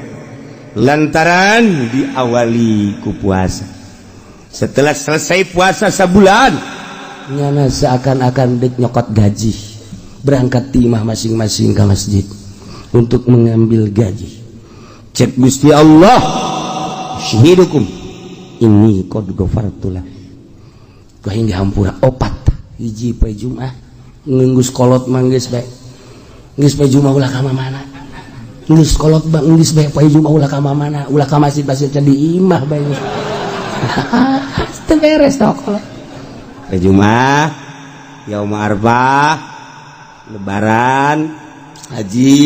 Speaker 3: Lantaran diawali ku puasa. Setelah selesai puasa sebulan,
Speaker 2: nyana seakan-akan dek nyokot gaji, berangkat timah masing-masing ke masjid untuk mengambil gaji. Cek Gusti Allah, "Syahidukum inni qad ghafartu lah." Ku aing dihampura opat. Hiji, poe Jumat. Geus kolot mah geus bae, geus poe Jumat ulah ka mana. Geus kolot bang, geus bae poe Jumat ulah ka mana, ulah ka masjid-masjid, di imah bae geus. Teu beres tah kolot.
Speaker 3: Poe Jumat, Yaum Arfah, Lebaran Haji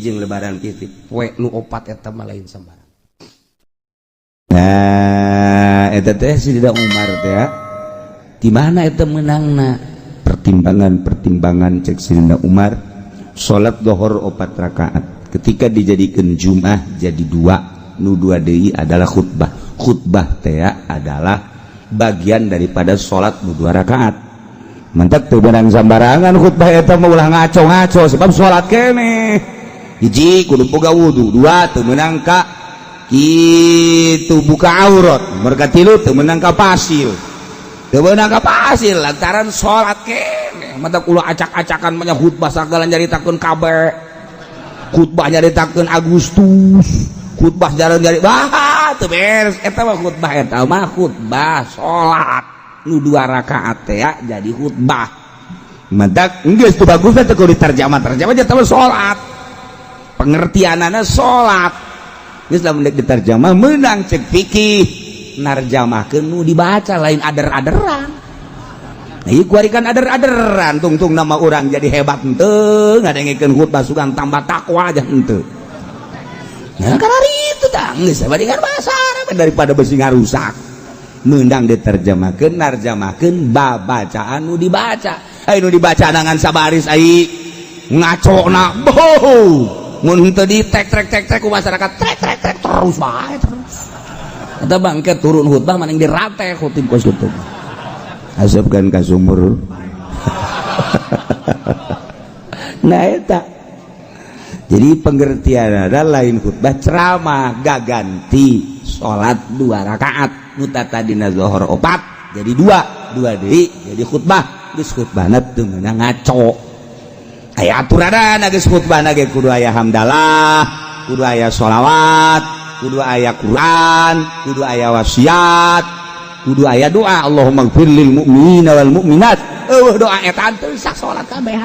Speaker 3: jeung Lebaran Fitri.
Speaker 2: Poe nu opat eta mah lain sembarang.
Speaker 3: Nah, eta teh Sidina Umar teh ya.
Speaker 2: Di mana eta menangna?
Speaker 3: Pertimbangan-pertimbangan cek Sidina Umar, salat dohor opat rakaat ketika dijadikan Jumat jadi dua, nu dua deui adalah khutbah. Khutbah teh adalah bagian daripada salat nu dua rakaat. Mantap, teu beunang sambarangan khutbah eta mah, ulah ngaco-ngaco, sebab salat keneh. Hiji, kudu boga wudu. Dua, teu meunang ka kitu buka aurat. Mereka tilu, teu meunang ka pasil, teu meunang ka pasil lantaran salat keneh.
Speaker 2: Mata ulah acak-acakan mah khutbah, sagala nyaritakeun kabeh. Khutbah nyaritakeun Agustus, khutbah jalan nyari bah teu beres eta mah khutbah. Eta mah khutbah salat nu dua rakaat teh ya, jadi khutbah.
Speaker 3: Mantak geus teu bagus teh kudu diterjemah terjemah aja teh salat, pengertianana salat geus. Lamun dek diterjemah meunang cek fikih,
Speaker 2: narjamahkeun nu dibaca, lain ader-aderan. Nah, ieu kuari kan ader-aderan, tungtung nama orang jadi hebat henteu ngadengekeun khutbah, sugan tambah takwa aja henteu. Nah, karena itu tah geus bandingan bahasa Arab
Speaker 3: daripada besi ngarusak, meunang diterjemahkeun, narjamahkeun babacaan nu dibaca. Ai nu dibaca dengan sabaris, ai ngacona boh,
Speaker 2: mun henteu di tek trek tek trek ku masyarakat, trek trek trek terus bae terus. Eta bangke turun khutbah maning dirate khutib kos kitu.
Speaker 3: Asupkan ka sumur. Nah, eta jadi pengertian ada lain khutbah ceramah, gaganti salat dua rakaat nu tadina zuhur opat jadi dua, dua deui jadi khutbah. Geus khutbahna teu meunang ngaco, aya aturanana. Geus khutbahna ge kudu aya hamdalah, kudu aya sholawat, kudu aya Quran, kudu aya wasiat, kudu aya doa Allahumma gfir lil mu'minina wal mu'minat.
Speaker 2: Eueuh doa eta teu sah salat kabeh.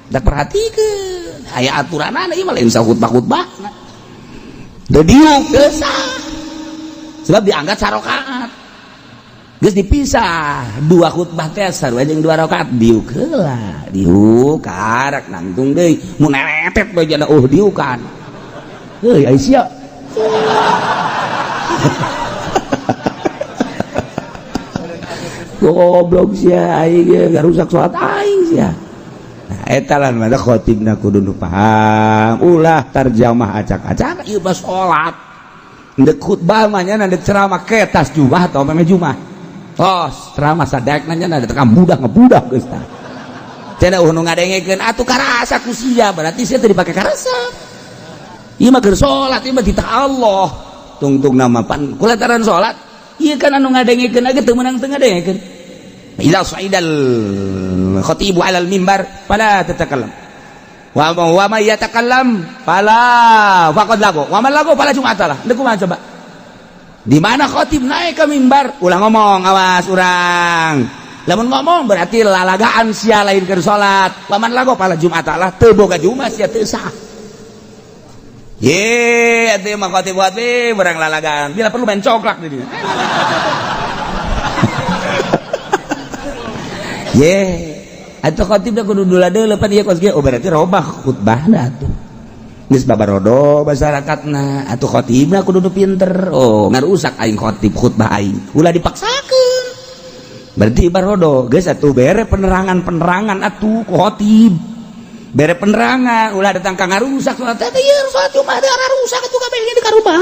Speaker 2: Da perhatikeun, aya aturanana ieu mah, lain khutbah-khutbah.
Speaker 3: Da diuk
Speaker 2: teu sah. Sebab dianggap sarokaat. Geus dipisah dua khutbah teh sarua jeung dua rakaat, diuk heula, diuk karak nangtung deui, mun neretet bae jana oh diukan. Heuy, ai sia. Goblok sia, aing ge ngarusak salat aing sia.
Speaker 3: Nah, eta lah mana khotibna kudu nu paham, ulah tarjamah acak-acak.
Speaker 2: Ieu mah salat.
Speaker 3: Ndek khutbah mah nya, ndek ceramah ke tas Jumat atau meme Jumat.
Speaker 2: Oh, ceramah sadek nanya ada tekam budak ngebudak geus tah. Cenah uh nu ngadengekeun atuh karasa ku sia, berarti sia teu dipake karasa. Ieu mah keur salat, ieu mah titah Allah.
Speaker 3: Tungtung nama pan
Speaker 2: kulataran salat. Ieu kan anu ngadengekeun ge teu meunang teu ngadengekeun.
Speaker 3: Idza sa'idal khatibu 'alal mimbar fala tatakallam. Wa may yatakallam fala faqad lagu. Wa man lagu fala jum'atalah.
Speaker 2: Deuk kumaha coba? Di mana khatib naik ke mimbar,
Speaker 3: ulah ngomong, awas urang.
Speaker 2: Lamun ngomong berarti lalagaan sia, lain keur salat. Waman lagu fala jum'atalah, teu boga jumat sia, teu sah.
Speaker 3: Ye, atuh mah khatib khatib barang lalagaan.
Speaker 2: Bila perlu main coklat di dieu. Ye, atuh khatib da kudu dula deuleu pan ieu kos kieu.
Speaker 3: Oh, berarti robah khutbahna atuh.
Speaker 2: Geus babarodo masyarakatna, atuh khatibna kudu nu pinter. Oh, ngarusak aing khatib khutbah aing. Ulah dipaksakeun.
Speaker 3: Berarti barodo geus atuh bere penerangan-penerangan atuh ku khatib. Bere penerangan, ulah datang ka ngarusak salat teh,
Speaker 2: ieu salat Jumat teh rusak atuh kabeh di karubah.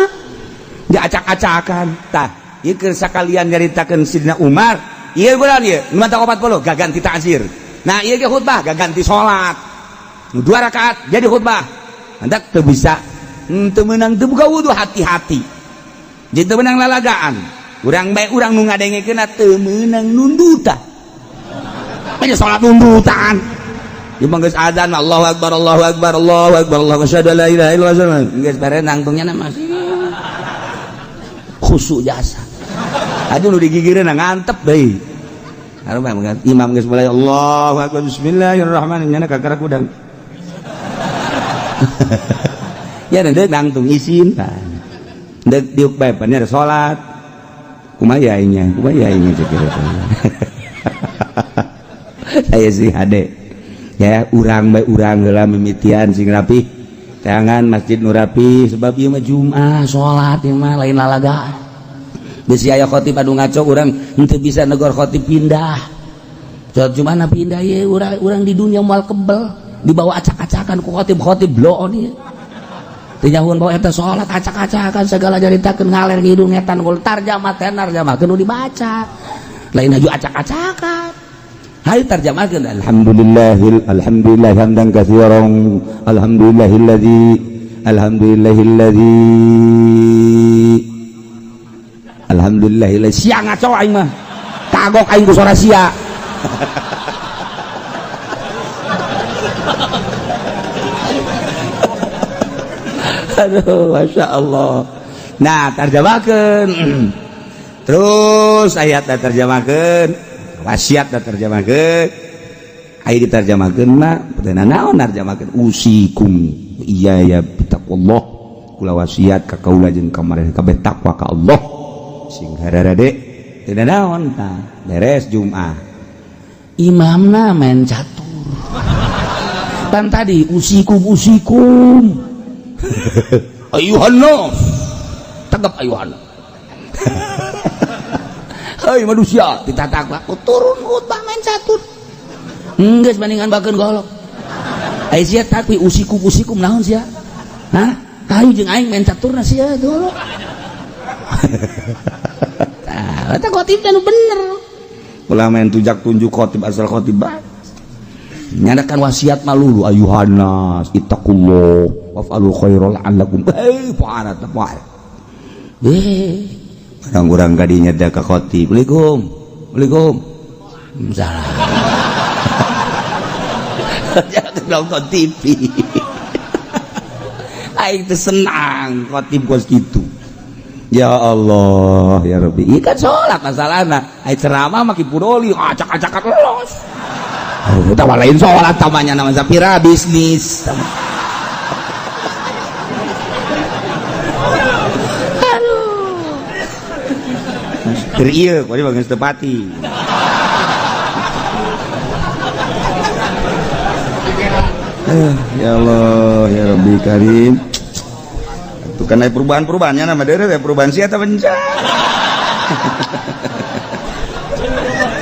Speaker 3: Diacak-acakan. Tah, ieu keur sakalian nyaritakeun Sidina Umar. Ieu bulan ieu, nu mata 40 gaganti ta'zir. Nah, ieu ge khutbah gaganti salat. Nu dua rakaat jadi khutbah. Hendak teu bisa, teu meunang teu buka wudu, hati-hati. Jadi teu meunang lalagaan. Urang bae urang nu ngadengekeun teu meunang nundutan. Banyak salat nundutan.
Speaker 2: Imam geus adzan Allahu akbar Allahu akbar Allahu akbar Allahu asyhadu la ilaha illallah. Geus bare nangtungnya na masih khusyuk jasa. Aduh nu digigireun ngantep deui. Imam geus mulai Allahu akbar bismillahirrahmanirrahim nyana kakara kudang. Ya deuk nangtung isin. Deuk diuk bae pan nya salat. Kumaha nya kumaha nya cek. Saya sih hade. Ya urang bae urang heula mimitian sing rapi. Tangan masjid nu rapi sebab ieu mah Jumat salat ieu mah lain lalagaan. Bisi aya khotib anu ngaco urang henteu bisa negor khotib pindah. Salat Jumat pindah ye urang di dunia moal kebel dibawa acak-acakan ku khotib-khotib bloon ieu. Teu nyahuan bawa eta salat acak-acakan segala nyaritakeun ngaler ngidung ngetan gol tarjamah tenar tarjamahkeun nu dibaca. Lain haju acak-acakan. Hayu tarjamahkeun
Speaker 3: alhamdulillahil alhamdulillah hamdan katsiran alhamdulillahillazi alhamdulillahilladzi
Speaker 2: alhamdulillah sia ngaco aing mah kagok aing ku sora sia. Aduh Masya Allah. Nah terjemahkeun terus ayat terjemahkeun wasiat terjemahkeun aya diterjemahkeun mah teu naon narjemahkeun usikum iya ya bitaqwallah kula wasiat ka kaula jeung ka maraneh kabeh takwa ka Allah sing hararade teu naon tah beres Jumat
Speaker 4: imamna main catur tan tadi usikum usikum
Speaker 2: ayuhan nas tegap ayuhan. Hei manusia ditatak aku turun khutbah main catur geus bandingan bakeun golok ai sia takwi usikum usikum naon sia hah hayu jeung aing main caturna sia golok. Tah eta khotib teh nu bener ulah main tujak tunjuk khotib asal khotib bae nyadakan wasiat malu ayuhan nas ittaqullah waf'alul khairal la'allakum eh fa'ala tafa'al eh orang-orang kadinya teh ka khotib Assalamualaikum Assalamualaikum
Speaker 4: salah.
Speaker 2: Jangan nonton TV aing teh senang khotib kos kitu. Ya Allah ya Rabbi ieu kan salat masalahna ai ceramah mah kipudoli acak-acakan los. Oh, tah lain salat tamanya nama sapira bisnis. Aduh. Ieu kok bagus tepati.
Speaker 3: Ya Allah ya Rabbi Karim. Itu kan perubahan-perubahannya nama dere perubahan sia ta bencana.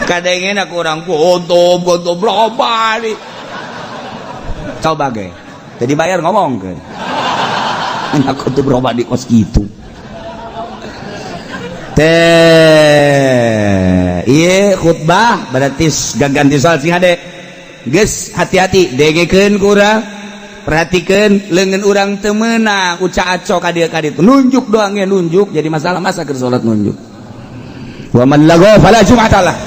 Speaker 2: Kadangnya aku orang gontom gontom loba nih. Coba ge. Jadi bayar ngomong ke. Aku tuh berubah di kos gitu. Teh, ieu khutbah berarti gaganti soal sing hade. Geus hati-hati dengekeun ku urang. Perhatikeun leungeun urang teu meunang uca aco ka dieu ka ditu. Nunjuk doang ge nunjuk jadi masalah masa keur salat nunjuk. Wa man lagha fala jum'atalah.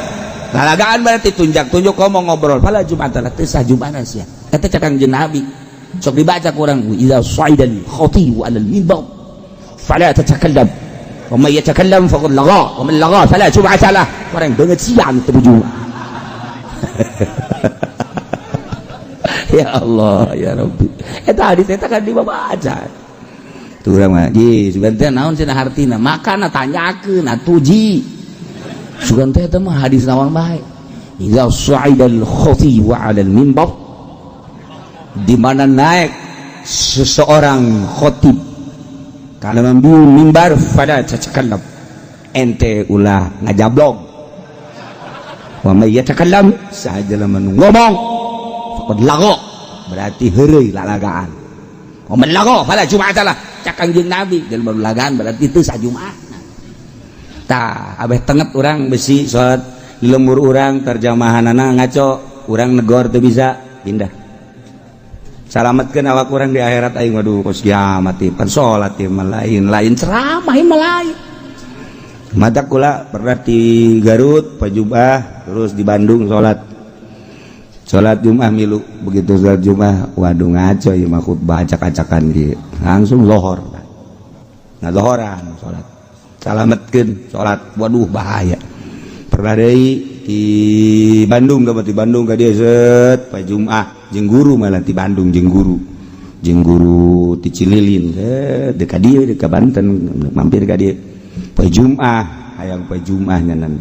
Speaker 2: Lalagaan berarti tunjak-tunjuk ngomong ngobrol fala jum'atalah teu sah jum'ana sia. Eta cek Kangjeng Nabi. Sok dibaca ku urang idza sa'idal khatibu 'alal minbar fala tatakallam. Wa man yatakallam faqad lagha wa man lagha fala jum'ata lah. Orang banget siang teu Jumat. Ya Allah ya Rabbi. Eta hadis eta kan dibaca. Tuh urang mah ji sugan teh naon cenah hartina? Makana tanyakeun atuh ji. Sugan teh eta mah hadis naon bae. Idza sa'idal khatibu 'alal minbar, di mana naik seseorang khatib kalau membiu mimbar fala tatakallam, ente ulah ngajablog. Wa may yatakallam sahaja lamun ngomong faqad lagha, berarti heureuy lalagaan. Wa man lagha fala jum'atalah, cak Kangjeng Nabi jelema lalagaan berarti teu sah Jumat. Tah abeh tenget urang besi salat lembur urang terjemahanana ngaco, urang negor teu bisa pindah. Salametkeun awak urang di akhirat aing waduh kos kiamat ieu pan salat ieu mah lain lain ceramah ieu mah lain. Mata kula pernah di Garut Pajubah terus di Bandung salat.
Speaker 3: Salat Jumat milu, begitu salat Jumat, waduh, ngaco ieu mah, khutbah acak-acakan ieu. Langsung lohor. Nah, lohoran salat. Salametkeun salat, waduh, bahaya. Pernah deui di Bandung, ke di Bandung ka dieu set poe Jumat jeung guru, malah di Bandung jeung guru. Jeung guru ti Cililin, set deuk ka dieu, deuk ka Banten, mampir ka dieu. Poe Jumat, hayang poe Jumat nyanan.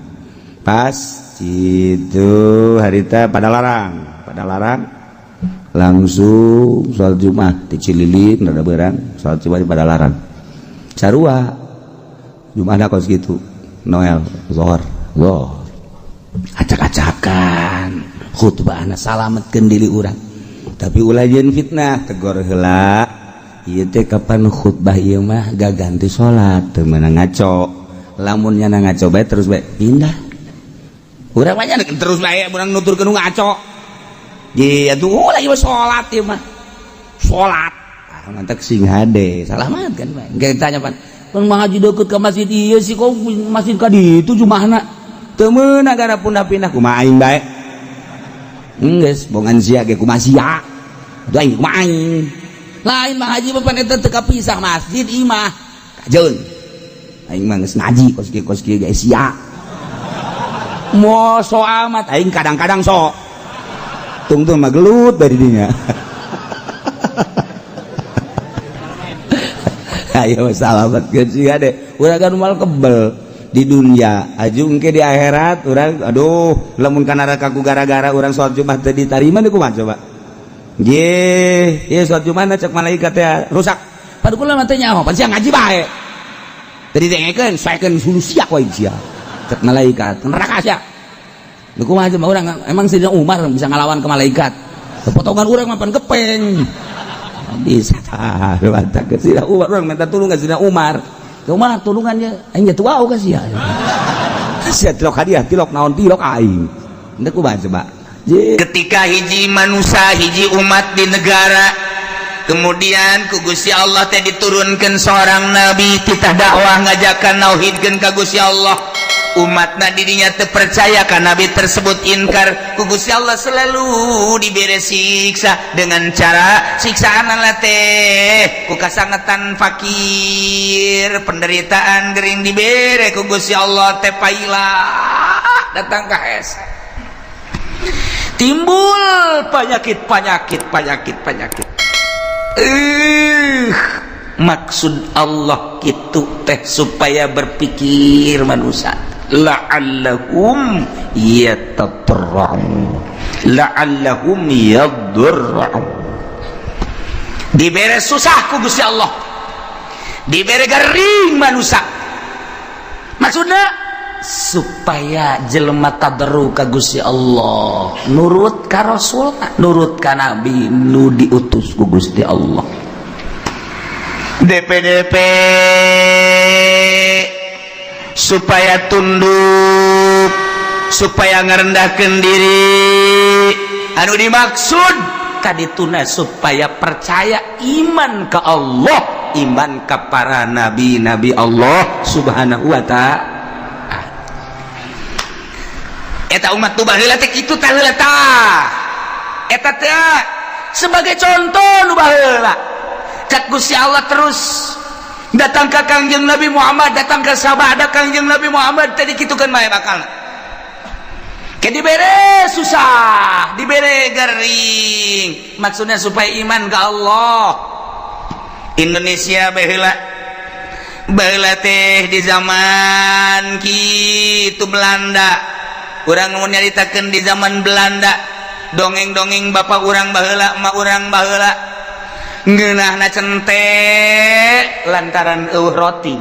Speaker 3: Pas itu harita Padalarang, Padalarang langsung sholat Jumat di Cililin, rada berang sholat Jumat di Padalarang. Sarua Jumat kos gitu, Noel zohor zohor acak-acakan khutbah, anak salametkeun diri urang, tapi ulah jeung fitnah. Tegor heula ieu teh, kapan khutbah ieu mah gak ganti salat, teu meunang ngaco. Lamun nyana ngaco bae, terus bae pindah. Urang mah terus bae urang nuturkeun ngaco. Ye atuh, oh, lagi salat ieu mah. Salat. Ah, mantak sing hade. Salamat kan bae. Engke ditanya pan. Pan ngaji deukeut ka masjid ieu sih, kok masjid ka ditu jumahna. Teu meunang gara pindah-pindah, kumaha aing bae. Geus bongan sia ge kumaha sia. Atuh aing kumaha aing. Lain mah haji pan eta teu kapisah masjid imah. Kajeun. Aing mah geus ngaji kos kieu kos kieu ge sia. Mo so amat aing kadang-kadang so tungtung mah gelut dari dinya. Ayo salamat sih deh, urang kan mal kebel di dunia aju engke di akhirat urang, aduh, lamun kana neraka ku gara-gara urang salat Jumat teu ditarima deui, kumaha coba? Nggih, ieu salat Jumat cek malaikat teh rusak. Padu kula mah teh nyaho, pan sia ngaji bae. Tadi dengekeun, saekeun sulu sia ku aing sia. Cek malaikat, neraka sia. Lu kumaha coba urang, emang Sayyidina Umar bisa ngalawan ke malaikat? Potongan urang mah pan gepeng. Bisa mantap ke Sayyidina Umar, urang minta tulung ke Sayyidina Umar. Umar tulungannya aing jatuh wau ka sia. Sia tilok hadiah, tilok naon, tilok aing. Henteu, kumaha coba?
Speaker 5: Ketika hiji manusia, hiji umat di negara, kemudian ku Gusti Allah teh diturunkan seorang nabi, titah dakwah, ngajakan nauhidkeun ka Gusti Allah. Umatna dirinya terpercaya ka nabi tersebut, inkar, ku Gusti Allah selalu diberi siksa dengan cara siksaan teh ku kasangetan, fakir, penderitaan, gering, dibere ku Gusti Allah teh paila datang ka hese, timbul penyakit, penyakit, penyakit, penyakit. Maksud Allah gitu teh supaya berpikir manusia, la'allahum yatadarra'un, la'allahum yadurra'un. Dibere susah ku Gusti Allah, dibere gering manusia, maksudnya supaya jelema tadarru ka Gusti Allah, nurut ka Rasul, nurut ka nabi nu diutus ku Gusti Allah. DPDP supaya tunduk, supaya ngerendahkan diri, anu dimaksud tadi tuna supaya percaya, iman ke Allah, iman ke para nabi-nabi Allah Subhanahu wa Ta'ala. Eta umat tuh baheula teh kitu tah, heula tah eta teh sebagai contoh nu baheula. Cak Gusti Allah terus datang ke Kangjeng Nabi Muhammad, datang ke sabada Kangjeng Nabi Muhammad tadi, kitu kan bae bakal ke dibere susah, dibere gering, maksudnya supaya iman ke Allah. Indonesia baheula, baheula teh di zaman kitu Belanda, urang mau nyaritakeun di zaman Belanda, dongeng-dongeng bapak urang baheula, emak urang baheula, ngeunahna cente lantaran eueuh roti,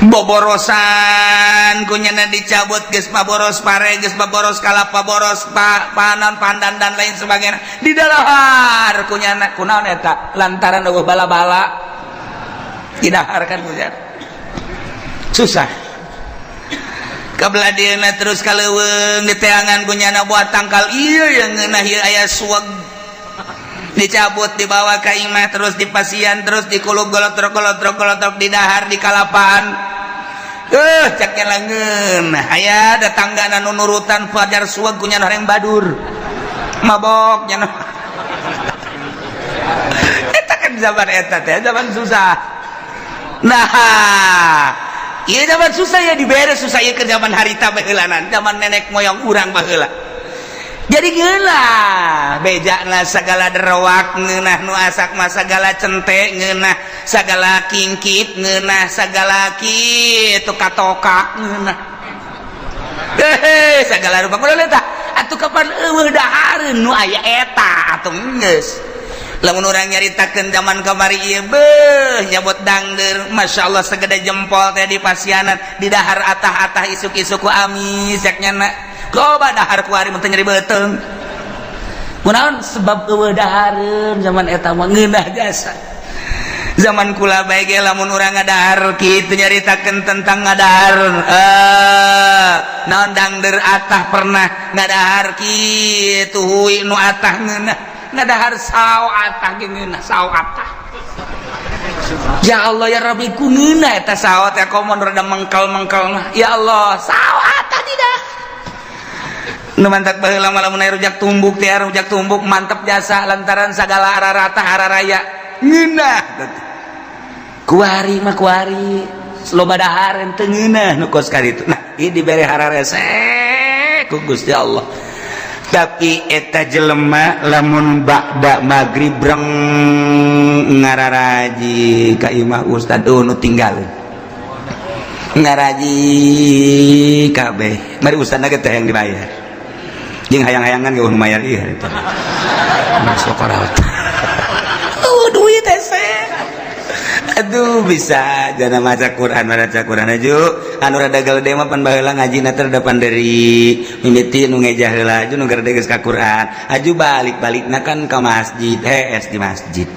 Speaker 5: boborosan kunyana dicabut, geus paboros pare, geus paboros kalapa, boros pa, panan, pandan, dan lain sebagainya, didalahar kunyana. Kunaon eta? Lantaran eueuh bala-bala, didahar kan kunyana susah. Kebelah dieuna terus ka leuweung, diteangan kunyana buat tangkal ieu yang ngeunah ieu, aya suweg, dicabut, dibawa ke imah, terus dipasian, terus dikulub, golotrok golotrok golotrok, didahar di kalapaan. Caknya langeun aya datangga nu nurutan fajar suweg kunya yang badur mabok nya. Eta kan zaman eta teh zaman susah. Nah, iya, zaman susah ya, dibere susah ya ke zaman harita baheulanan, zaman nenek moyang urang baheula. Jadi geula bejana segala derowak ngeunah, nu asak mah segala cente ngeunah, segala kingkit ngeunah, segala kitu katokak ngeunah, hehe, segala rupa. Kudu eta atuh kapan eueuh dahareun nu aya eta atuh geus. Lamun urang nyaritakeun zaman kamari ieu, beuh, nyabot dangder, Masya Allah, segede jempol teh di pasianan di dahar atah-atah isuk-isuk ku amis cek nyana. Coba dahar kuari mun teu nyeri beuteung kunaon? Sebab eueuh dahareun zaman eta mah ngeunah jasa. Zaman kula bae ge lamun urang ngadahar kitu, nyaritakeun tentang ngadahar naon, dangder atah, pernah ngadahar kitu hui nu atah ngeunah, ngadahar sao atah ge ngeunah, sao atah. Ya Allah ya Rabbi, ku ngeunah eta sao teh, komo rada mengkal-mengkal mah. Ya Allah, sao atah tidak. Nu mantak baheula mah lamun aya rujak tumbuk teh, rujak tumbuk mantep jasa lantaran sagala ararata araraya ngeunah. Kuari mah kuari loba dahareun teu ngeunah nu kos karitu. Nah, ieu dibere hararese ku Gusti Allah. Tapi eta jelema lamun ba'da maghrib breng ngararaji ka imah ustad, oh, nu tinggal ngaraji kabeh, mari ustad ge teh yang dibayar jeung hayang-hayangan ge nu mayar ieu eta masuk. Oh, duit hese. Aduh, bisa jana maca Quran, maca Quran aju anu rada gede mah pan baheula ngajina teh depan dari mimiti nu ngejah heula aju nu gede geus ka Quran aju balik-balikna kan ka masjid, hees di masjid.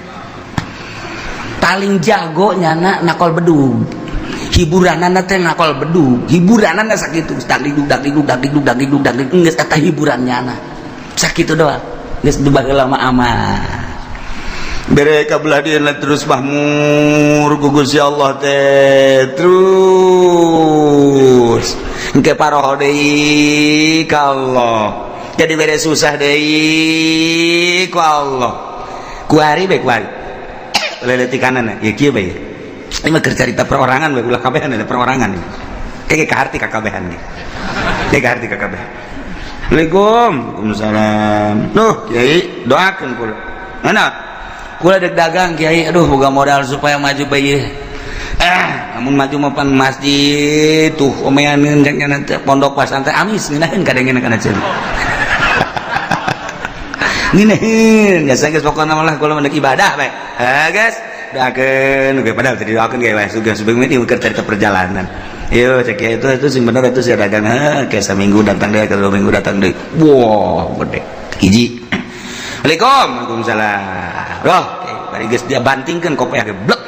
Speaker 2: Paling jago nyana nakol bedug, hiburanana teh nakol bedug, hiburanana sakitu, dagdikduk dagdikduk dagdikduk dagdikduk dagdikduk, geus eta hiburan nyana sakitu doang, geus baheula mah aman.
Speaker 3: Bere kabelah dieuna terus mahmur ku Gusti Allah teh, terus engke paroho deui ka Allah, jadi bere susah deui ku Allah. Kuari bae, kuari leletikanana ya kieu bae. Ini mah keur carita perorangan bae, ulah kabehan, ada perorangan kayak kaharti kakabehan ge, kayak kaharti kakabehan. Assalamualaikum. Waalaikumsalam. Duh, Kiai, doakeun kula. Mana?
Speaker 2: Kula dek dagang, Kiai, aduh, boga modal supaya maju bae.
Speaker 5: Namun maju mah pan masjid tuh omeaneun cek nya pondok pasantren amis ngeunaheun kadengena kana cenah. Ngeunaheun geus geus pokona mah lah kula mah ibadah bae. Eh, guys, doakeun ge, padahal teu didoakeun ge wae sugan sebelum ini keur cerita perjalanan. Yo cek ya, itu sing bener itu sih dagang, heh, kayak seminggu datang deh, kalau 2 minggu datang deh. Wah, gede. Hiji. Assalamualaikum. Waalaikumsalam. Loh, bari geus dia bantingkeun kopiah ge blek.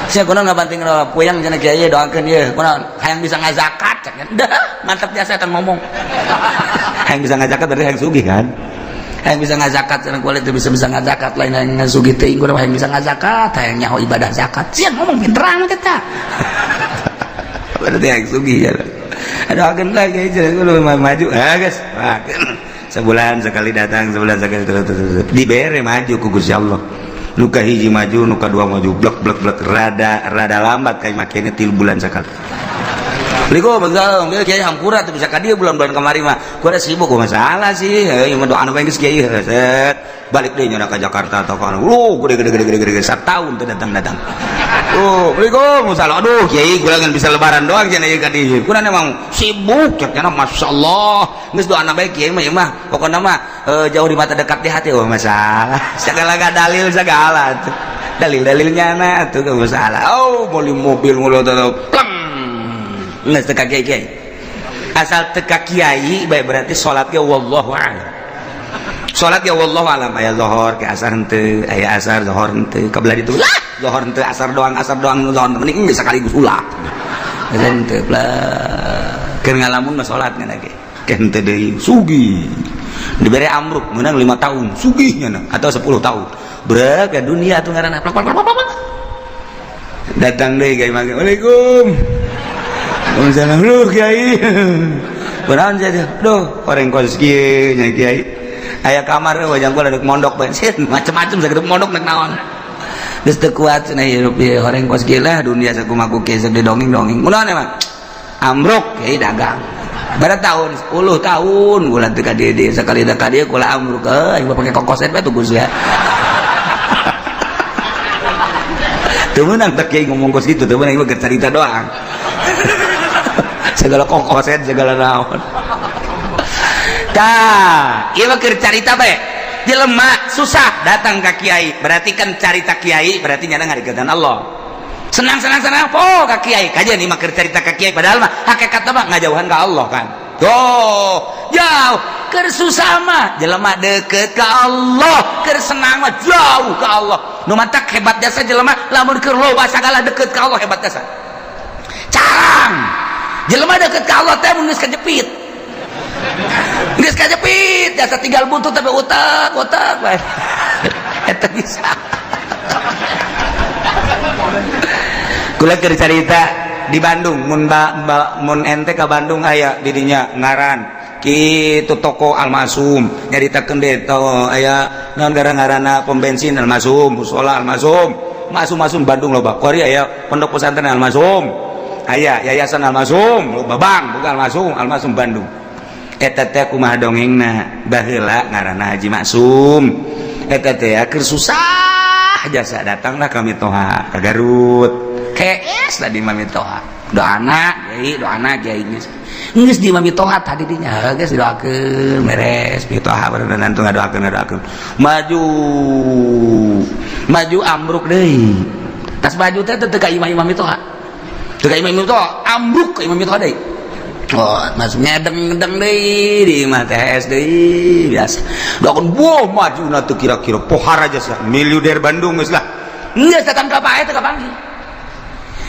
Speaker 2: Sia kunaon ngabantingkeun puyang cenah, Kiai, doakeun ieu. Kunaon hayang bisa ngazakat cek. Dah, mantap jasa eta ngomong.
Speaker 5: Hayang bisa ngazakat berarti hayang sugih kan?
Speaker 2: Hayang bisa ngazakat cenah, kulit bisa bisa ngazakat, lain hayang ngasugih teuing, kudu hayang bisa ngazakat, hayang nyaho ibadah zakat. Sia ngomong pinter amat eta.
Speaker 5: Berarti hayang sugih ya. Doakeun lagi aja kudu maju. Ah, guys. Sebulan sekali datang, sebulan sekali terus, terus, terus. Dibere maju ku Gusti Allah. Luka hiji maju, nuka dua maju, blek blek blek, rada rada lambat kayak makanya 3 bulan sekali.
Speaker 2: Assalamualaikum, Waalaikumsalam. Dia kiai hampura tuh bisa ka dieu bulan-bulan kamari mah.
Speaker 5: Gua ada sibuk, gua masalah sih. Heuh, mah doa geus kiai set. Balik deui nyana ka Jakarta atau ka lu gede gede gede gede gede satahun teu datang-datang. Oh, Assalamualaikum, salah. Aduh, kiai gua ngan bisa lebaran doang cenah ieu ka dieu. Kurang emang sibuk cek nya, masyaallah. Geus doana bae kiai mah ieu mah. Pokona mah jauh di mata dekat di hati. Oh, masalah. Segala dalil segala tuh. Dalil-dalilnya na tuh gak masalah. Oh, beli mobil mulut tuh. Pleng.
Speaker 2: Geus teu ka kiai kiai.
Speaker 5: Asal teka kiai baik berarti salatnya wallahu a'lam. Salat ya wallahu a'lam, aya zuhur ke asar henteu, aya asar zuhur henteu, kabelah ditu lah zuhur henteu, asar doang, asar doang, zuhur mending geus sekaligus ulah.
Speaker 2: Geus henteu lah.
Speaker 5: Keur ngalamun mah salat ngan ge. Ke henteu deui sugih. Dibere amruk menang 5 tahun sugih nya atau 10 tahun.
Speaker 2: Brek ke dunia tuh ngaranna plak plak plak plak.
Speaker 5: Datang deui ka imah. Waalaikum.
Speaker 3: Waalaikumsalam. Duh, Kiai. Kunaon sia? Duh, orang kos kieu nya, Kiai. Aya kamar wajang kula dek mondok bae. Macem-macem sagede mondok nek naon. Geus teu kuat cenah hirup ieu, horeng kos kieu lah, dunia sakumaha kieu sok didongeng-dongeng. Kunaon emang? Ambruk kiai dagang. Berapa tahun? 10 tahun kula teu ka dieu, sakali da ka dieu kula ambruk euy, pake kokoset bae tuh ya. Teu meunang tak kiai ngomong kos kitu, teu meunang, ieu cerita doang. Segala kokoset, segala naon. Tah, ieu mah keur carita bae. Jelema susah datang ka kiai, berarti kan carita kiai berarti nyana ngadeuketan Allah. Senang senang senang, oh ka kiai. Kajian ieu mah keur carita ka kiai, padahal mah hakikatna mah ngajauhan ka Allah kan. Tuh, jauh. Keur susah mah jelema deket ka Allah, keur senang mah jauh ka Allah. Nu matak hebat jasa jelema lamun keur loba sagala deket ka Allah, hebat jasa. Carang. Jelema deket ka Allah teh mun geus kajepit. Geus kajepit, jasa tinggal butuh tapi utak, utak bae. Eta bisa. Kula keur carita di Bandung, mun ba, ba, mun ente ka Bandung aya didinya ngaran kitu toko Almasum, nyaritakeun deui to aya naon gara-ngarana pom bensin Almasum, musola Almasum, masum-masum Bandung loba. Kuari aya pondok pesantren Almasum, aya yayasan Almasum, loba bang, bukan Almasum, Almasum Bandung. Eta teh kumaha dongengna, baheula ngaranna Haji Maksum. Eta teh keur susah jasa datanglah kami toha ka Garut. Kees tadi mami toha. Doana kiai, doana kiai geus. Geus di mami toha tadi dinya geus didoakeun beres mi toha bener nantu ngadoakeun ngadoakeun. Maju. Maju ambruk deui. Tas baju teh teu ka imah-imah mi toha. Teu ka imah mi toha, ambruk ka imah mi toha deui. Oh, masuk ngedeng-ngedeng deui di imah TS deui biasa. Doakeun buah maju na teu kira-kira pohara jasa miliuder Bandung geus lah. Geus datang ka pae teu kapanggih.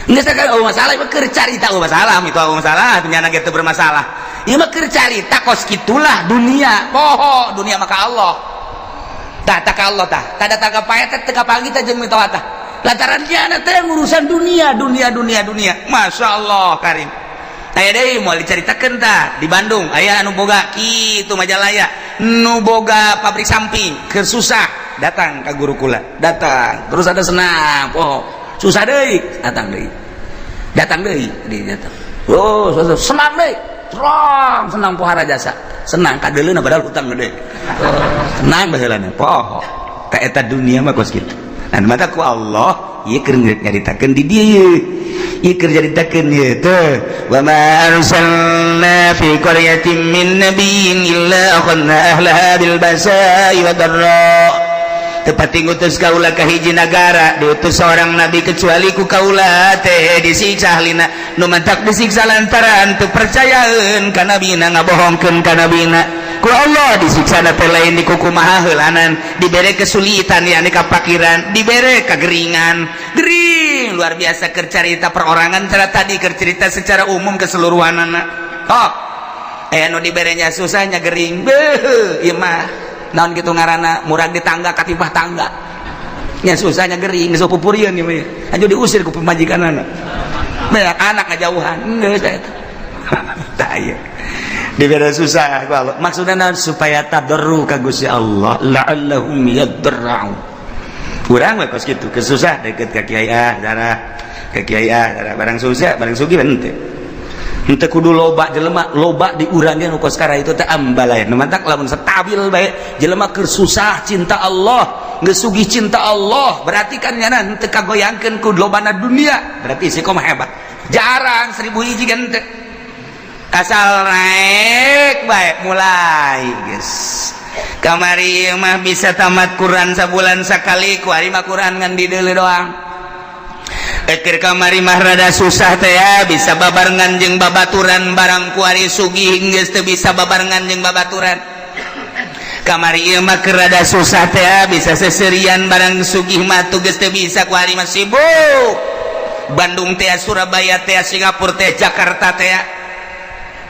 Speaker 3: Geus teh oh masalah ieu keur carita, oh masalah itu, oh masalah nyana ge teu bermasalah. Ieu mah keur carita kos kitulah dunia. Poho dunia maka Allah. Tah tak ka Allah tah. Tah datang ka pae teh teu kapanggih teh jeung mitoha tah. Lantaran nyana teh ngurusan dunia, dunia, dunia, dunia. Masya Allah karim. Aya deui moal dicaritakeun tah di Bandung aya anu boga kitu Majalaya, nu boga pabrik samping, keur susah datang ka guru kula, datang terus ada senang, poho susah deui datang deui, datang deui di datang, oh susah, senang deui, terang senang pohara jasa, senang kadeuleuna padahal hutang gede. Oh, senang baheulana poho ka eta dunia mah kos kitu. Dan mata ku Allah ieu keur nyaritakeun di dieu, ieu keur nyaritakeun ieu teh wa ma arsalna fi qaryatin min nabiyyin illa akhadna ahlaha bil basa'i wad dharra. Tepat ngutus kaula ka hiji nagara diutus seorang nabi kecuali ku kaula teh disiksa ahlina. Nu mantak disiksa lantaran teu percayaeun ka nabina, ngabohongkeun ka nabina. Ku Allah disiksa teh lain dikukumaha heulanan, dibere kesulitan yakni kapakiran, dibere kegeringan, gering luar biasa. Keur carita perorangan cara tadi, keur cerita secara umum keseluruhanana. Tok aya nu diberenya susahnya gering, beuh ieu mah naon gitu ngaranna, murag di tangga katimpah tangga nya, susahnya gering geus pupurieun ieu mah, anu diusir ku pamajikanana, banyak anak ngajauhan geus eta. Tah ieu dibere susah ku Allah maksudna naon? Supaya tadarru ka Gusti Allah, la'allahum yadarra'un. Urang we kos kitu, kesusah deket ka kiai, ah darah ka kiai, ah darah, barang susah barang sugih henteu henteu kudu loba jelema, loba di urang ge nu kos kara itu teh ambalaya. Nu mantak lamun stabil bae jelema keur susah cinta Allah, geus sugih cinta Allah, berarti kan nyana henteu kagoyangkeun ku lobana dunia, berarti istiqomah hebat. Jarang 1000 hiji kan teh asal naik bae mulai geus. Kamari mah bisa tamat Quran sabulan sakali, ku ari mah Quran ngan dideuleu doang. Ekir kamari mah rada susah teh ya bisa babarengan jeung babaturan, barang kuari sugih geus teu bisa babarengan jeung babaturan. Kamari ieu mah keur rada susah teh ya bisa seserian, barang sugih mah tuh geus teu bisa, kuari mah sibuk Bandung teh, Surabaya teh, Singapura teh, Jakarta teh.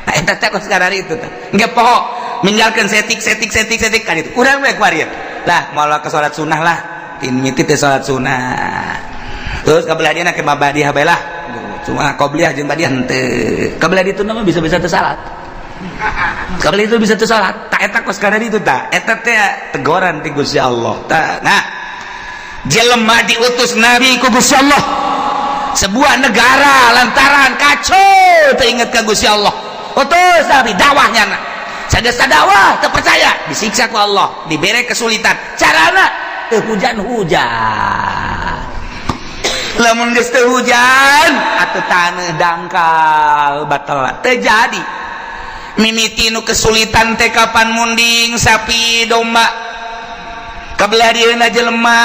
Speaker 3: Nah, eta teh kos sekarang itu teh engke poho meninggalkeun setik setik setik setik kan itu urang we kuari lah moal ke salat sunnah lah, tin miti teh salat sunnah terus kabelahnya ke mabadi bae lah.
Speaker 2: Cuma qobliyah jeung badiah henteu. Kabelah ditu mah bisa-bisa teu salat. Kabelah itu bisa teu salat. Tak eta kos kana ditu tah. Eta teh tegoran ti Gusti Allah. Tah, nah, jelema diutus nabi ku Gusti Allah. Sebuah negara lantaran kacau teu inget ka Gusti Allah. Utus nabi dakwahnya na. Sageus dakwah teu percaya, disiksa ku Allah, dibere kesulitan. Carana teu hujan-hujan. Lamun geus teu hujan atuh taneuh dangkal batal teu jadi. Mimiti nu kesulitan teh kapan munding sapi domba. Kabelah dieuna jelema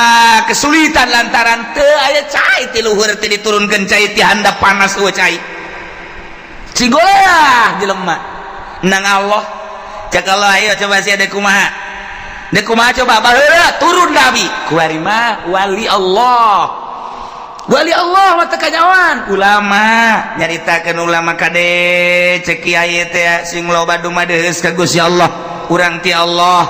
Speaker 2: kesulitan lantaran teu aya cai ti luhur teh diturunkeun cai ti handap panas eueuh cai. Cigoleah jelema nang Allah. Cek Allah, ayo coba sia deuk kumaha. Deuk kumaha coba baheula turun nabi. Kuari mah wali Allah. Wali Allah mah teu kanyawan. Ulama nyaritakeun ulama kade cek kiai teh sing loba dumadeus ka Gusti Allah. Urang ti Allah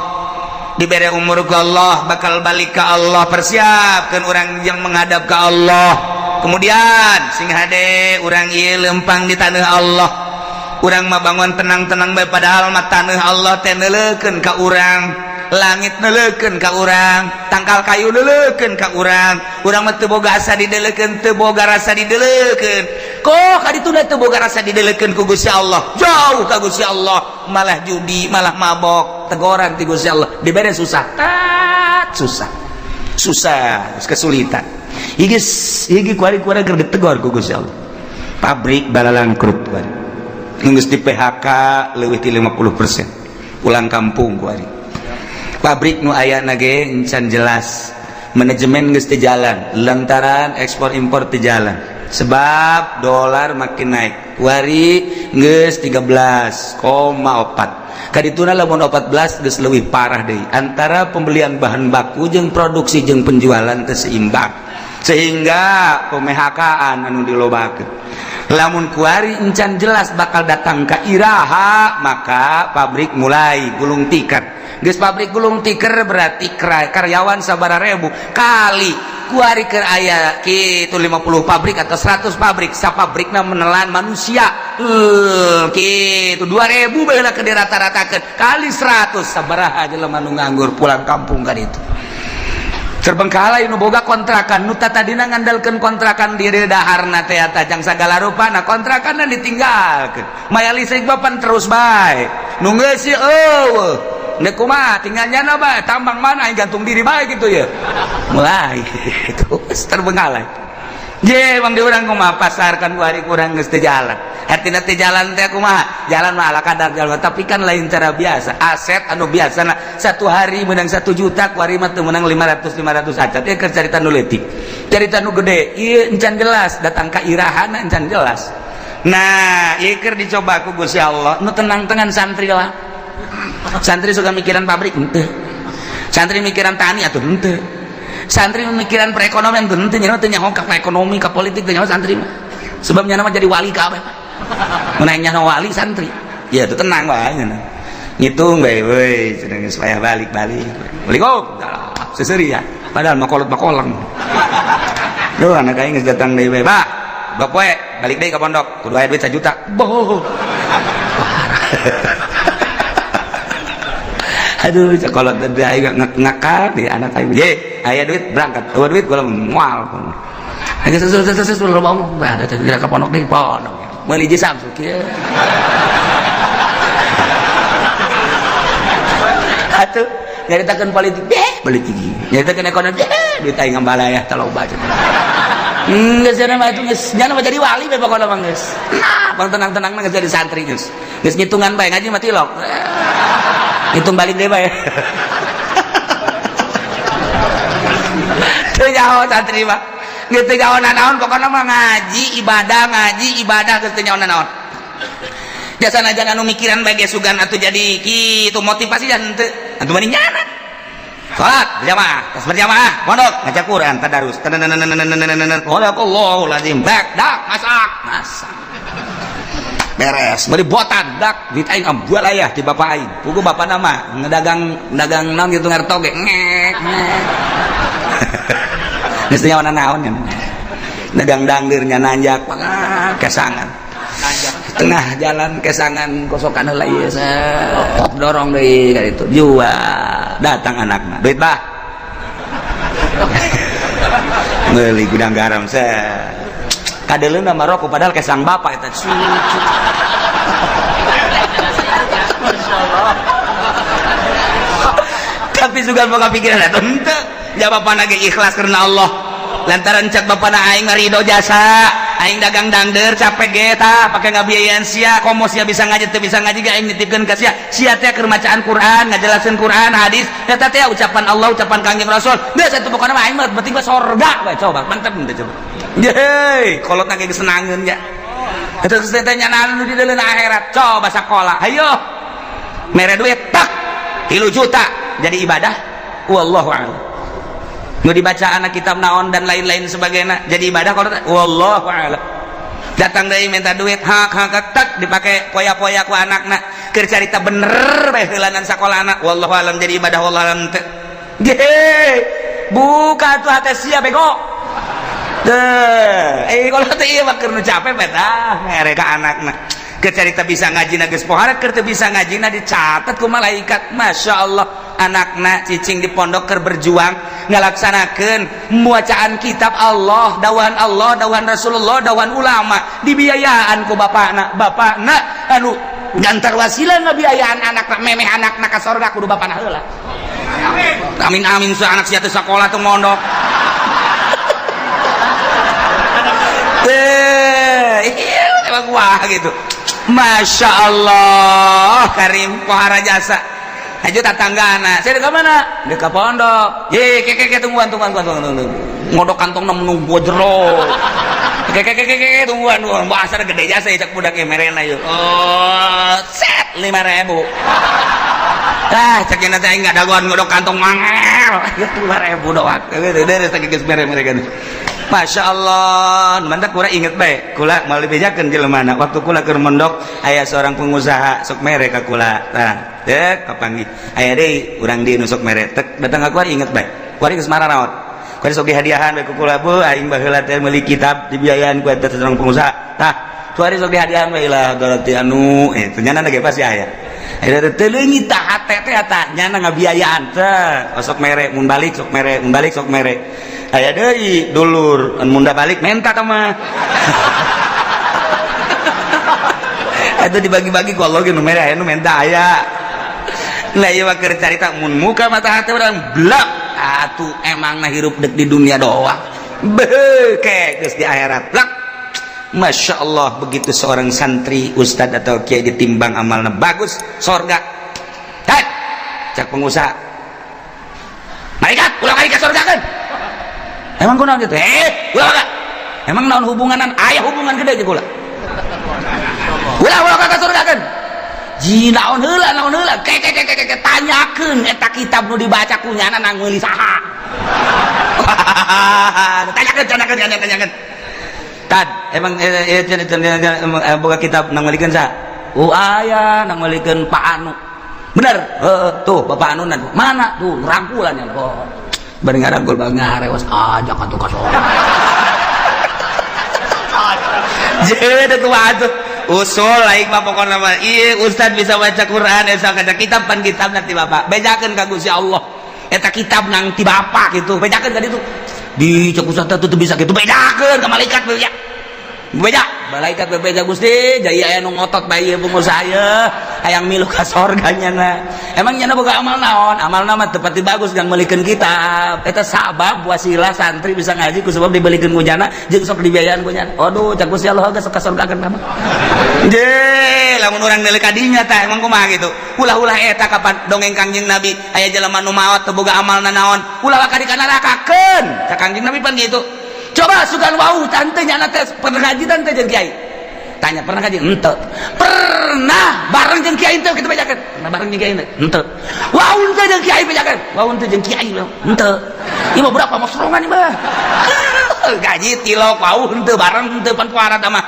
Speaker 2: dibere umur ku Allah bakal balik ka Allah, persiapkeun urang yang menghadap ka Allah. Kemudian sing hade urang ieu lempang di tanah Allah. Urang mah bangun tenang-tenang bae padahal mah tanah Allah teh neuleukeun ka urang, langit neuleukeun ka urang, tangkal kayu neuleukeun ka urang. Urang mah teu boga asa dideulekeun, teu boga rasa dideulekeun. Kok ka ditu teu boga rasa dideulekeun ku Gusti Allah. Jauh ka Gusti Allah, malah judi, malah mabok, tegoran ti Gusti Allah. Dibere susah, tat susah. Susah, kesulitan. Iki iki kuari-kuari keur ditegor ku Gusti Allah. Pabrik balalangkrut kuari. Geus di PHK leuwih ti 50%. Pulang kampung kuari. Pabrik nu aya ge encan jelas. Manajemen geus teu jalan lantaran ekspor impor teu jalan. Sebab dolar makin naik. Kuari geus 13,4. Kadituna lamun 14 geus leuwih parah deui. Antara pembelian bahan baku jeung produksi jeung penjualan teu seimbang. Sehingga pemehakaan anu dilobakeun. Lamun kuari encan jelas bakal datang ke iraha, maka pabrik mulai gulung tikar. Geus pabrik gulung tikar berarti karyawan sabaraha ribu kali kuari keur aya kitu 50 pabrik atau 100 pabrik, sapabrikna menelan manusia kitu 2000 baheula keur dirata-ratakeun kali 100 sabaraha jelema nu nganggur pulang kampung kan itu. Terbengkalai nu boga kontrakan nu tadina ngandalkeun kontrakan diri daharna teh tajang sagala rupana kontrakanna ditinggalkeun. Maya listrik bapan terus bae. Nu ngeusi eueuh. Nek kumaha tinggal nyana bae tambang mana aing gantung diri bae gitu ya. Mulai terus terbengkalai. Je bang di urang kumaha pasar kan kuari kurang geus teu jalan. Hartina teu jalan teh kumaha? Jalan mah ala kadar jalan, tapi kan lain cara biasa. Aset anu biasa nah, satu hari menang 1 juta, kuari mah teu menang 500 500 acan. Ieu keur carita nu leutik. Carita nu gede, ieu encan jelas datang ka irahana encan jelas. Nah, ieu keur dicoba ku Gusti Allah, nu tenang-tenang santri lah. Santri suka mikiran pabrik henteu. Santri mikiran tani atuh henteu. Santri memikiran perekonomian henteu, nya teu nyaho ka ekonomi ka politik teu nyaho santri mah. Sebab nya mah jadi wali kabeh. Mun aya nyaho wali santri. Ya itu tenang wae nya. Ngitung bae we cenah geus payah balik-balik. Assalamualaikum. Seseri ya. Padahal mah kolot makolang. Duh anak aing geus datang deui bae. Bah, 2 poe balik deui ka pondok. Kudu aya duit 1 juta. Boh. Parah. Aduh, sekolah tadi aing ngakal di anak aing. Ye, aya duit berangkat. Eueuh duit gua moal. Aing sesu loba omong. Bah, da teh ka pondok deui pondok. Meuli hiji Samsu kieu. Atuh, nyaritakeun politik, beh, politik. Nyaritakeun ekonomi, beh, duit aing ngambalaya teh loba cenah. Geus cenah mah itu geus nya mah jadi wali bae pokona mah geus. Nah, pang tenang-tenang mah geus jadi santri geus. Geus ngitungan bae ngaji mah tilok. Hitung balik deh bae. Teu nyaho santri mah. Geus teu nyaho nanaon pokona mah ngaji ibadah geus teu nyaho nanaon. Jasa najan anu mikiran bae ge sugan atuh jadi kitu motivasi dan henteu. Atuh mani nyana. Salat berjamaah, tas berjamaah, pondok ngaca Quran tadarus. Sadaqallahul azim. Bak dak masak, masak. Beres beli botan dak duit aing ambual ayah di bapak aing pugu bapak nama ngedagang dagang naon gitu ngerto ge ngek ngek geus teu nyaho naon. Dagang dangdirnya nanjak kesangan tengah jalan kesangan kosokan heula ieu dorong deui ka ditu jual datang anakna duit bah meuli gudang garam set kadeleuna mah rokok padahal kesang bapak eta cucu. Masyaallah. Tapi juga boga pikiran eta henteu ja bapana ge ikhlas karena Allah lantaran cek bapana aing ngarido jasa aing dagang dangder capek ge tah pake ngabiayaan sia komo sia bisa ngaji teu bisa ngaji ge aing nitipkeun ka sia sia teh keur macaan Quran ngajelaskeun Quran hadis eta teh ucapan Allah ucapan Kangjeng Rasul geus atuh pokona mah aing mah penting mah sorga we coba mantep teh coba yeay kolotna ge senangeun nya eta geus teh nya nu di deuleun akhirat coba sakola hayo mere duit tak 3 juta jadi ibadah wallahu a'lam nu dibaca anak kitab naon dan lain-lain sebagainya jadi ibadah kalau wallahu a'lam datang deui minta duit hak hak tak dipakai poya-poya ku anakna keur carita bener bae heulanan sakola anak wallahu a'lam jadi ibadah wallahu a'lam teu ge buka tuh hate sia bego teh kalau teh ieu mah keur nu capek bae tah mere ka anakna keur carita bisa ngaji na geus pohara keur teu bisa ngaji na dicatat ku malaikat Masya Allah anakna cicing di pondok keur berjuang ngalaksanakeun bacaan kitab Allah dawahan Allah dawahan Rasulullah dawahan ulama dibiayaan ku bapakna bapakna anu gantar wasilah ngabiayaan anakna memeh anakna ka sorga kudu bapakna heula amin amin su anak sia teu sakola teu mondok teh iya emang wah gitu Masya Allah Karim pohara jasa aja tetangga anak saya dekat mana dekat pondok ye ke ke tungguan tungguan tungguan tungguan ngodok kantong nunggu jero ke ke ke ke tungguan tungguan bahasa gede jasa cak budak merena yuk oh set 5.000 ah cak yang nanti nggak dagoan ngodok kantong mangel 5.000 doang dari segi geus mere mereka Masya Allah, mantap kula inget bae, kula mau dibejakeun jelema waktu kula keur mondok aya seorang pengusaha sok mere ka kula. Tah, dek kapanggih. Aya deui urang di nu sok mere. Tek datang ka kula inget bae. Kuari geus mararaot. Kuari sok dihadiahan bae ku kula bu aing baheula teh meuli kitab dibiayaan ku eta seorang pengusaha. Tah, kuari sok dihadiahan bae lah berarti anu eta nyana ge pasti aya. Eta teh leungit tah hate teh eta nyana ngabiayaan teh. Sok mere mun balik sok mere, mun balik sok mere. Aya deui dulur munda balik menta ka mah eta dibagi-bagi ku Allah ge nu mere aya nu menta aya lah ieu mah keur carita mun muka mata hati urang blak atuh emangna hirup dek di dunia doang beuh geus di akhirat blak Masya Allah begitu seorang santri ustad atau kiai ditimbang amalna bagus sorga hei cak pengusaha malaikat ulah kali ka sorga kan emang kunaon gitu ulah kak emang naon hubunganan aya hubungan gede jeung kula ulah ulah ka surga kan ji naon heula ke ke ke ke tanyakeun eta kitab nu dibaca ku nyana nang meuli saha tanyakeun tanyakeun tanyakeun tad emang boga kitab nang meulikeun saha oh aya nang meulikeun Pak Anu bener heeh tuh Bapak Anu mana tuh rangkulan ya oh bari ngarangkul bang ngarewas aja ka tuh kasoran jeung atuh atuh usul lain mah pokona mah ieu ustad bisa baca Quran eta kaca kitab pan kitab nanti bapak bejakeun ka Gusti Allah eta kitab nang ti bapak gitu bejakeun ka ditu di cek ustad teh teu bisa kitu bejakeun ka malaikat beja beja malaikat bebeja Gusti jaya aya nu ngotot bae ieu pengusaha ieu hayang milu ka sorga nyana emang nyana boga amal naon amalna mah teu pati bagus gang meulikeun kitab eta sabab wasilah santri bisa ngaji ku sebab dibelikeun ku nyana jeung sok dibiayaan ku nyana aduh cak Gusti Allah geus ka sorga kan mah je lamun urang deuleu ka dinya tah emang kumaha gitu ulah-ulah eta kapan dongeng Kangjeng Nabi aya jelema nu maot teu boga amalna naon ulah ka di nerakakeun cak Kangjeng Nabi pan gitu. Coba sugan wau tante nyana teh pernah ngaji tante jeung kiai tanya pernah ngaji henteu pernah bareng jeung kiai henteu kitu bejakeun pernah bareng jeung kiai henteu wau henteu jeung kiai bejakeun wau henteu jeung kiai henteu ieu mah berapa masrongan ieu mah gaji tilok wau henteu bareng henteu pan puara tah mah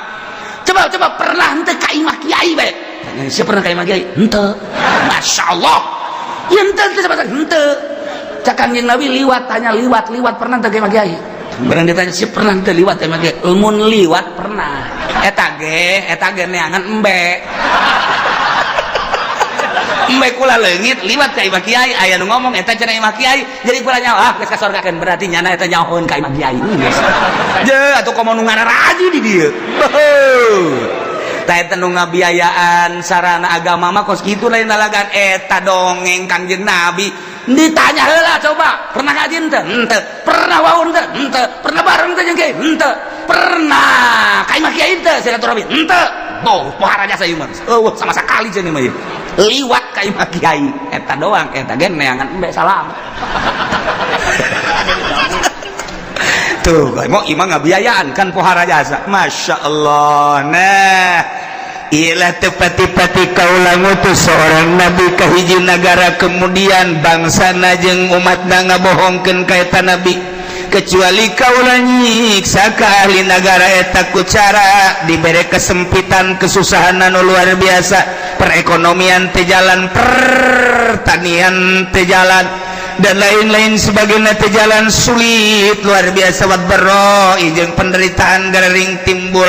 Speaker 2: coba coba pernah henteu ka imah kiai bae tanya sia pernah ka imah kiai henteu masyaallah ieu henteu henteu henteu cak Kangjeng Nabi liwat tanya liwat liwat pernah teu ka imah kiai Barang ditanya sih pernah teu liwat emang ge? Mun liwat pernah. Eta ge neangan embe. Embe kula leungit liwat ka imah kiai, aya nu ngomong eta cenah imah kiai. Jadi kula nyaho, ah, geus kasorgakeun, berarti nyana eta nyahoeun ka imah kiai. Geus. Je atuh komo nu ngararaji di dieu. Tah, eta nu ngabiayaan sarana agama mah kos kitu, lain lalagan. Eta dongeng Kangjeng Nabi. Ditanya heula, coba, pernah ngaji henteu? Henteu. Pernah waun teu? Henteu. Pernah bareng teu jeung kiai? Henteu. Pernah ka imah kiai teu silaturahmi? Henteu. Oh, pohara jasa ieu mah. Eueuh sama sekali cenah mah ieu. Liwat ka imah kiai eta doang, eta ge neangan embe salam. Tuh, mau imah ngabiayaan kan pohara jasa. Masya Allah. Nah, Ilah tepati-pati kaula ngutus seorang nabi ke hiji negara, kemudian bangsa jeung umat ngabohongkeun ka eta nabi, kecuali kaula nyiksa ka ahli negara eta ku cara diberi kesempitan, kesusahan anu luar biasa, perekonomian teu jalan, pertanian teu jalan, dan lain-lain sebagainya teu jalan, sulit luar biasa, wat jeung penderitaan gering timbul,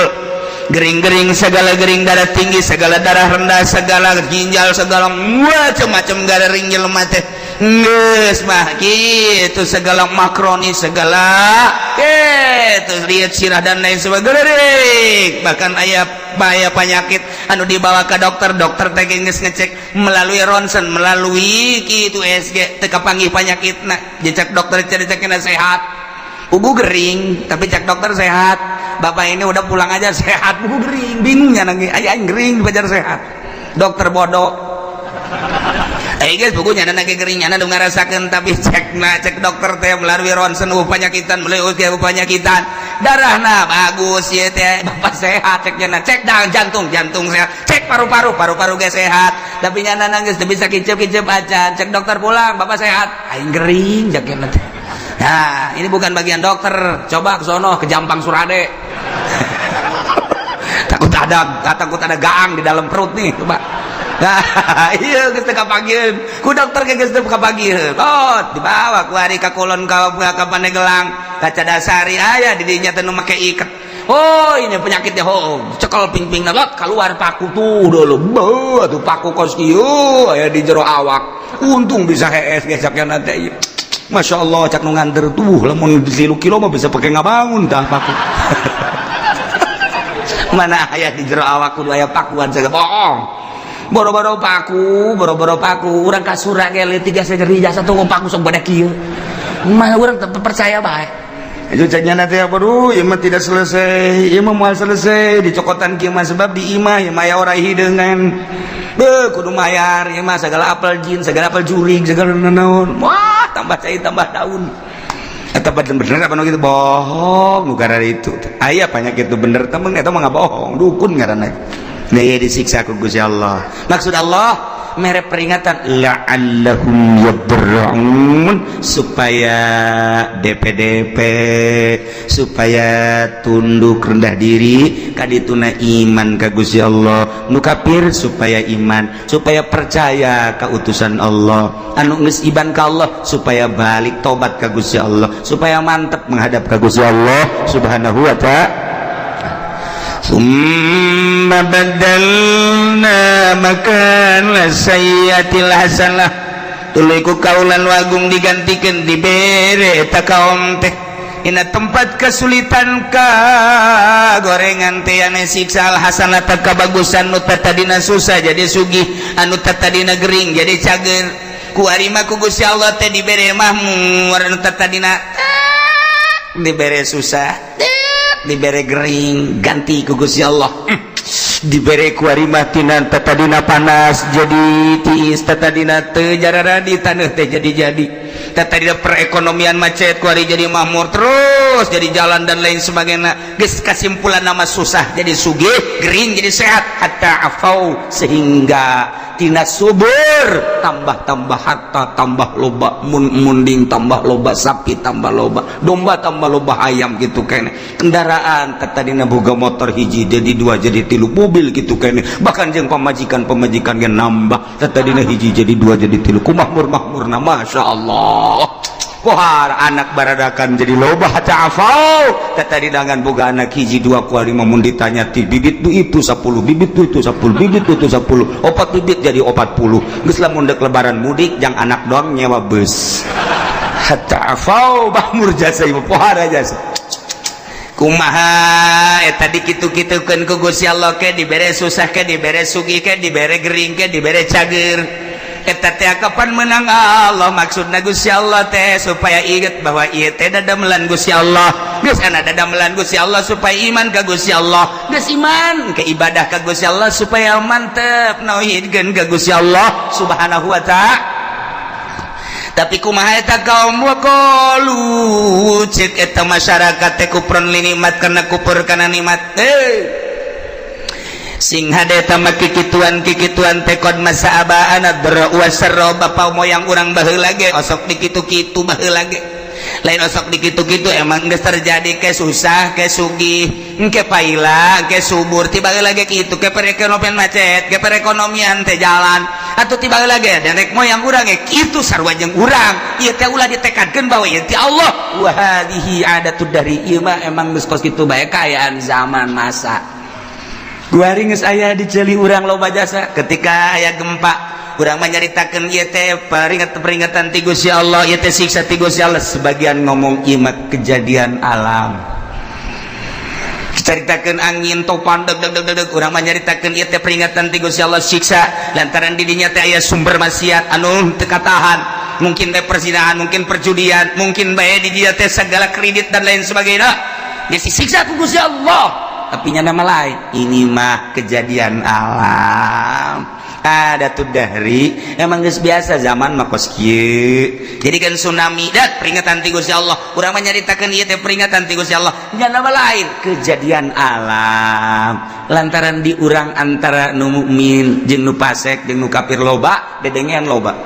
Speaker 2: gering-gering segala, gering darah tinggi segala, darah rendah segala, ginjal segala, macam-macam gering jelema teh geus mah gitu, segala makroni segala gitu, lihat sirah dan lain sebagainya. Bahkan aya bahaya penyakit anu dibawa ke dokter, dokter teh geus ngecek melalui ronsen, melalui kitu USG, teu kapanggih penyakitna. Dicek dokter, cek sehat, pugu gering, tapi cek dokter sehat, bapak ini udah pulang aja sehat, pugu gering. Bingungnya nangis aya gering dibajar sehat, dokter bodoh. Eh guys, bukunya ada lagi gering, ada ngarasakeun, tapi cek nah, cek dokter teh melalui ronsen penyakitan, melalui USG penyakitan, darahna bagus ya teh, bapak sehat ceknya. Nah, cek dah jantung, jantung sehat, cek paru-paru, paru-paru ge sehat, tapi nyana nangis teu bisa kicep-kicep aja. Cek dokter, pulang bapak sehat, aing gering jakena teh. Nah, ini bukan bagian dokter, coba ke sono, ke Jampang Surade, takut ada gaang di dalam perut nih, coba. Nah, iya, geus teu kapanggieun ku dokter ge, geus teu kapanggieun. Oh, dibawa ku ari ka kulon, ka Pandeglang, ka Cadasari, aya di dinya teh nu make iket. Oh, ini penyakitnya. Oh, cekel pingping lot, keluar paku tuh dulu. Beuh, tuh paku kos kieu aya di jero awak. Untung bisa hees ge cak teh. Masya Allah, cak nu nganter tuh, lamun 3 kilo mah bisa pakai ngabangun tah paku. Mana aya di jero awak kudu aya pakuan segala, bohong. Boro-boro paku, boro-boro paku, urang kasura ge leutik geus nyeri jasa tuh paku sok badak kieu. Mah urang teu percaya bae. Itu caknya nanti apa, duh, ieu mah tidak selesai, ieu mah moal selesai dicokotan kieu mah, sebab di imah ieu mah aya orai hideungan. Beuh, kudu mayar ieu mah segala, apel jin segala, apel jurig segala, naon. Wah, tambah cai tambah daun. Eta bener apa nu gitu, bohong nu karena itu. Aya penyakit itu bener temen, eta mah bohong, dukun ngaranna. Nah, disiksa ku Gusti Allah. Maksud Allah mere peringatan la'allahum yadarra'un, supaya DPDP, supaya tunduk rendah diri kadituna iman ka Gusti Allah. Nu kafir supaya iman, supaya percaya ka utusan Allah. Anu geus iman ka Allah supaya balik tobat ka Gusti Allah, supaya mantep menghadap ka Gusti Allah Subhanahu wa Ta'ala. ثم بدلنا مكان السيئة الحسنة, tuluy ku kaula nu agung digantikan, dibere eta kaum teh Ina tempat kesulitan ka gorengan teh ane siksa, al hasanata kabagusan. Nu tadina susah jadi sugih, anu tadina gering jadi cager, ku arima ku Gusti Allah teh dibere mahmur. Anu tadina dibere susah, dibere gering, ganti ku Gusti Allah dibere ku arima tina tadina panas jadi tiis, tadina teu jararadi taneuh teh jadi jadi, tadina perekonomian macet, ku ari jadi makmur terus, jadi jalan dan lain sebagainya. Geus kasimpulan nama susah jadi sugih, gering jadi sehat, hatta afau, sehingga tina subur tambah-tambah, harta tambah loba, mun munding tambah loba, sapi tambah loba, domba tambah loba, ayam gitu kene, kendaraan tadina boga motor hiji jadi dua, jadi tilu, mobil gitu kene, bahkan jeung pamajikan, pamajikan ge nambah, tadina hiji jadi dua, jadi tilu, ku makmur makmurna. Masya Allah. Pohara anak baradakan jadi loba. Hatta afau tadi dengan boga anak hiji dua kuali, mun ditanya ti bibit du itu 10 bibit, du itu 10 bibit, du itu 10, opat bibit jadi 40. Geus lamun dek lebaran mudik jang anak doang nyewa bus. Hatta afau bah murjasa ieu pohara jasa. Kumaha eta dikitu-kitukeun ku Gusti Allah, ke dibere susah, ke dibere sugih, ke dibere gering, ke dibere cager, eta teh kapan menang Allah. Maksudna Gusti Allah teh supaya inget bahwa ieu teh dadamelan Gusti Allah. Geus ana dadamelan Gusti Allah supaya iman ka Gusti Allah. Geus iman ke ibadah ka Gusti Allah supaya mantep nauhidkeun ka Gusti Allah Subhanahu wa Ta'ala. Tapi kumaha eta kaum? Waqalu, cek eta masyarakat teh, kufron li nikmat, karena kufur kana nikmat. Eh, sing hade eta mah kikituan kikituan teh qad massa abaana dharra wasarra, bapa moyang urang baheula ge osok dikitu-kitu baheula ge. Lain osok dikitu-kitu, emang geus terjadi, ke susah ke sugih, ke paila ke subur, tiba lagi kitu, ke perekonomian macet, ke perekonomian teh jalan atau tiba lagi dan rek moyang urang ge kitu sarua jeung urang. Ieu teh ulah ditekadkeun bahwa ieu teh Allah. Wa hadhihi adatud dahri, ieu mah emang geus kos kitu bae kaayaan zaman masa. Kuari geus aya di ceuli urang loba jasa. Ketika aya gempa, urang menyaritakeun ieu teh peringatan peringatan ti Gusti Allah, ieu teh siksa ti Gusti Allah. Sebagian ngomong ieu mah kejadian alam. Caritakeun angin topan deg deg deg deg, urang mah nyaritakeun ieu teh peringatan ti Gusti Allah, siksa lantaran di dinya teh aya sumber maksiat anu teu katahan, mungkin teh perzinahan, mungkin perjudian, mungkin bae di dinya teh segala kredit dan lain sebagainya, disiksa ku Gusti Allah. Tapi nyana lain, ini mah kejadian alam, ada tuh dari emang geus biasa zaman mah kos kieu. Jadi kan tsunami dat peringatan ti Gusti Allah, urang mah nyaritakeun ieu teh peringatan ti Gusti Allah. Nyana lain, kejadian alam lantaran di urang antara nu mukmin jeung nu fasik jeung nu kafir loba dedengean loba,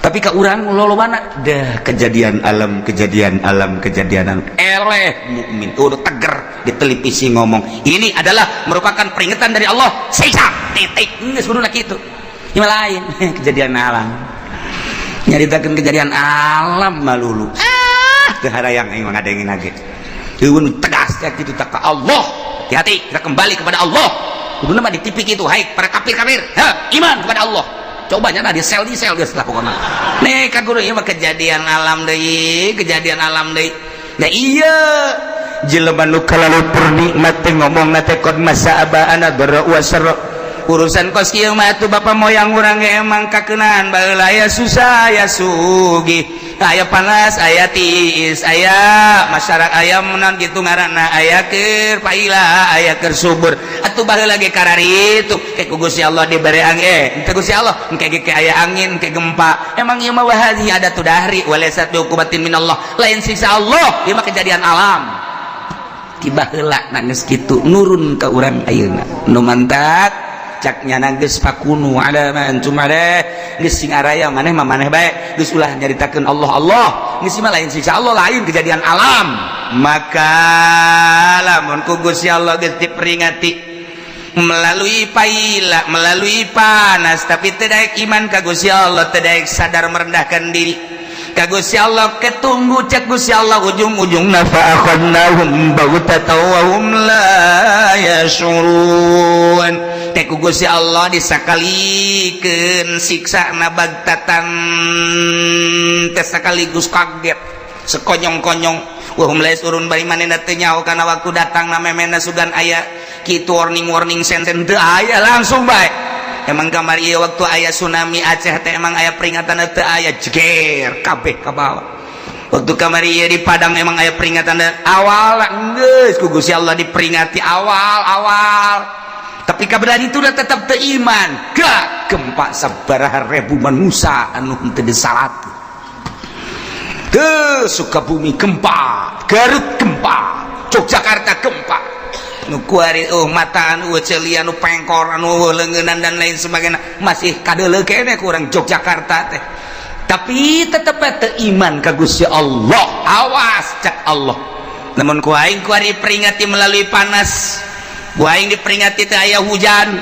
Speaker 2: tapi ka urang lolobana dah kejadian alam, kejadian alam, kejadian alam. Eleh mukmin udah teger di televisi ngomong ini adalah merupakan peringatan dari Allah, siksa, titik. Geus kudu kitu. Ini lain kejadian alam, nyaritakeun kejadian alam malulu. Ah, teu harayang aing mah ngadengin lagi. Eueun tegas ya kitu tak ka Allah. Hati-hati, kita kembali kepada Allah. Kuduna mah di TV kitu, hai para kafir-kafir, ha, iman kepada Allah. Cobanya nah di sel, di sel geus lah pokokna. Nih ka guru, ieu mah kejadian alam deui, kejadian alam deui. Nah, iya jelema nu kalalu nikmat teh ngomongna teh qad massa abaana dharra wasarra. Urusan kos kieu mah atuh bapa moyang urang ge emang kakeunaan baheula, aya susah aya sugih, aya panas aya tiis, aya masyarakat aya menan gitu ngaranna, aya keur paila aya keur subur. Atuh baheula ge kararitu ke ku Gusti Allah dibere angin, eh teu Gusti Allah engke ge aya angin ke gempa. Emang ieu mah wahadhi adatud dahri walaysat biuqubatin minallah, lain siksa Allah, ieu mah kejadian alam tiba heula. Geus kitu nurun ka urang ayeuna nu mantak cak nyana geus fakunu ala ma antum alaih, geus sing araya maneh mah maneh bae, geus ulah nyaritakeun Allah Allah, geus mah lain siksa Allah, lain kejadian alam. Maka lamun ku Gusti Allah geus diperingati melalui paila, melalui panas, tapi tidak iman ka Gusti Allah, tidak sadar merendahkan diri ka Gusti Allah, ketunggu cek Gusti Allah ujung-ujungna fa akhadnahum baghtatan wa hum la yashurun. Teh ku Gusti Allah disakalikeun siksa na bagtatan teh sekaligus kaget sekonyong-konyong, wa hum la yashurun, bari manehna teu nyaho kana waktu datang na memena sugan aya kitu warning warning sen sen teu aya, langsung bae. Emang kamar ieu waktu aya tsunami Aceh teh emang aya peringatan teu aya, jeger kabeh ka bawah. Waktu kamari ieu di Padang emang aya peringatan awal, geus ku Gusti Allah diperingati awal awal, tapi kaberan itu udah tetap teu iman. Gak gempa sabaraha ribu manusia anu henteu disalat ke Sukabumi gempa, Garut gempa, Yogyakarta gempa, nu kuari oh mataan eueuh ceulian, nu pengkor anu leungeunnan dan lain sebagainya, masih kadeuleu keneh kurang Yogyakarta teh, tapi tetep teu iman ka Gusti Allah. Awas cak Allah, namun ku aing kuari peringati melalui panas, ku aing diperingati teh aya hujan.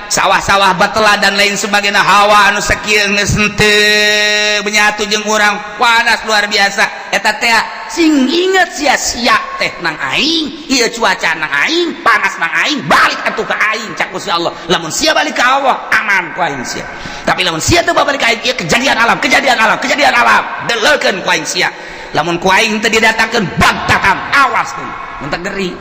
Speaker 5: Sawah-sawah batela dan lain sebagainya. Hawa anu sakieu geus henteu menyatu jeung urang, panas luar biasa. Eta teh sing inget sia-sia teh nang aing, ieu cuaca nang aing, panas nang aing, balik atuh ka aing, cak Gusti Allah. Lamun sia balik ka Allah, aman ku aing sia. Tapi lamun sia teu balik ka aing, ieu kejadian alam, kejadian alam, kejadian alam, deleukeun ku aing sia. Lamun ku aing teu didatangkeun bagtatan, awas tuh mun ngeri.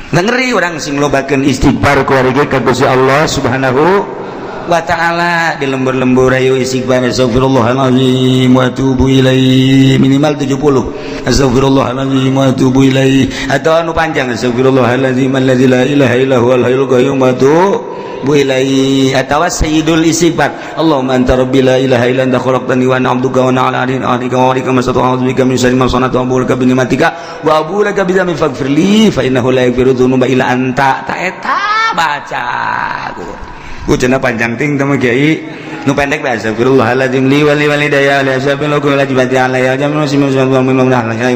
Speaker 3: Ngeri urang sing lobakeun istighfar kuari ge ka Gusti Allah Subhanahu wa Ta'ala. Di lembur-lembur ayo istighfar, astagfirullahalazim wa atubu ilaih, minimal 70, astagfirullahalazim wa atubu ilaih, atau anu panjang, astagfirullahalazim alladzi la ilaha illa huwal hayyul qayyum wa atubu ilaih, atau sayyidul istighfar, Allahumma anta rabbi la ilaha illa anta khalaqtani wa ana 'abduka wa ana 'ala ahdika wa wa'dika mastata'tu, a'udzu bika min syarri ma sana'tu, abu'u laka bi ni'matika wa abu'u laka bi dzambi faghfir li fa innahu la yaghfiru dzunuba illa anta. Ta eta baca ku cenah panjang ting teh mah, kiai. Nu pendek bae, astagfirullahaladzim li wa li walidayya li ashabil hukum la jibati alayya jamin muslimin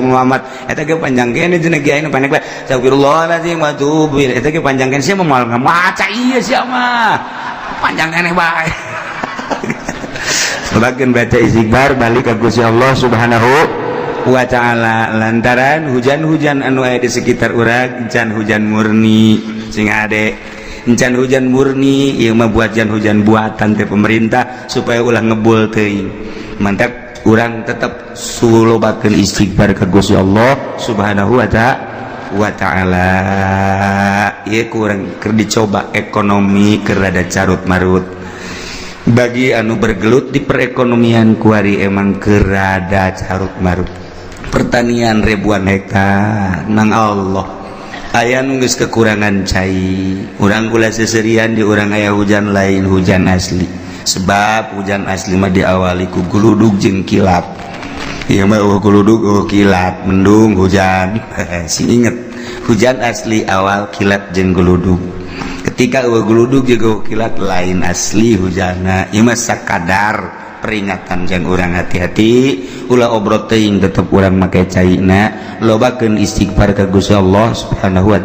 Speaker 3: Muhammad. Eta ge panjang kene cenah kiai. Nu pendek bae, astagfirullahaladzim wa atubu ilaih. Eta ge panjang kene, sia mah moal maca ieu, sia mah panjang keneh bae. Bagian baca istighfar, balik ke Gusti Allah Subhanahu wa Ta'ala, lantaran hujan-hujan anu aya di sekitar urang encan hujan murni. Sing ade, encan hujan murni. Ieu mah buat hujan buatan teh pemerintah supaya ulah ngebul teuing. Mantap, urang tetap sulobakeun istighfar ke Gusti Allah Subhanahu wa Ta'ala. Ieu kurang keur dicoba ekonomi keur rada carut marut. Bagi anu bergelut di perekonomian kuari emang keur rada carut marut. Pertanian ribuan hektar nang Allah aya nu geus kekurangan cai. Urang kula seserian di urang aya hujan, lain hujan asli, sebab hujan asli mah diawali ku guludug jeung kilat. Ieu mah euweuh guludug, euweuh kilat, mendung hujan. Sing inget, hujan asli awal kilat jeung guludug. Ketika euweuh guludug jeung euweuh kilat, lain asli hujanna. Ieu mah sakadar peringatan jang urang hati-hati, ulah obrot teuing, tetep urang make caina, lobakeun istighfar ka Gusti Allah Subhanahu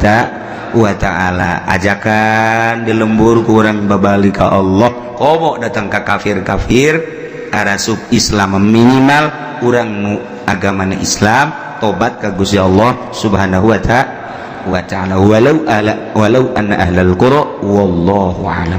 Speaker 3: wa Ta'ala. Ajakan di lembur ku urang babalik ka Allah, komo datang ka kafir-kafir arasup Islam. Minimal urang nu agamana Islam tobat ka Gusti Allah Subhanahu wa Ta'ala. Walau ala walau anna ahlal qura, wallahu a'lam.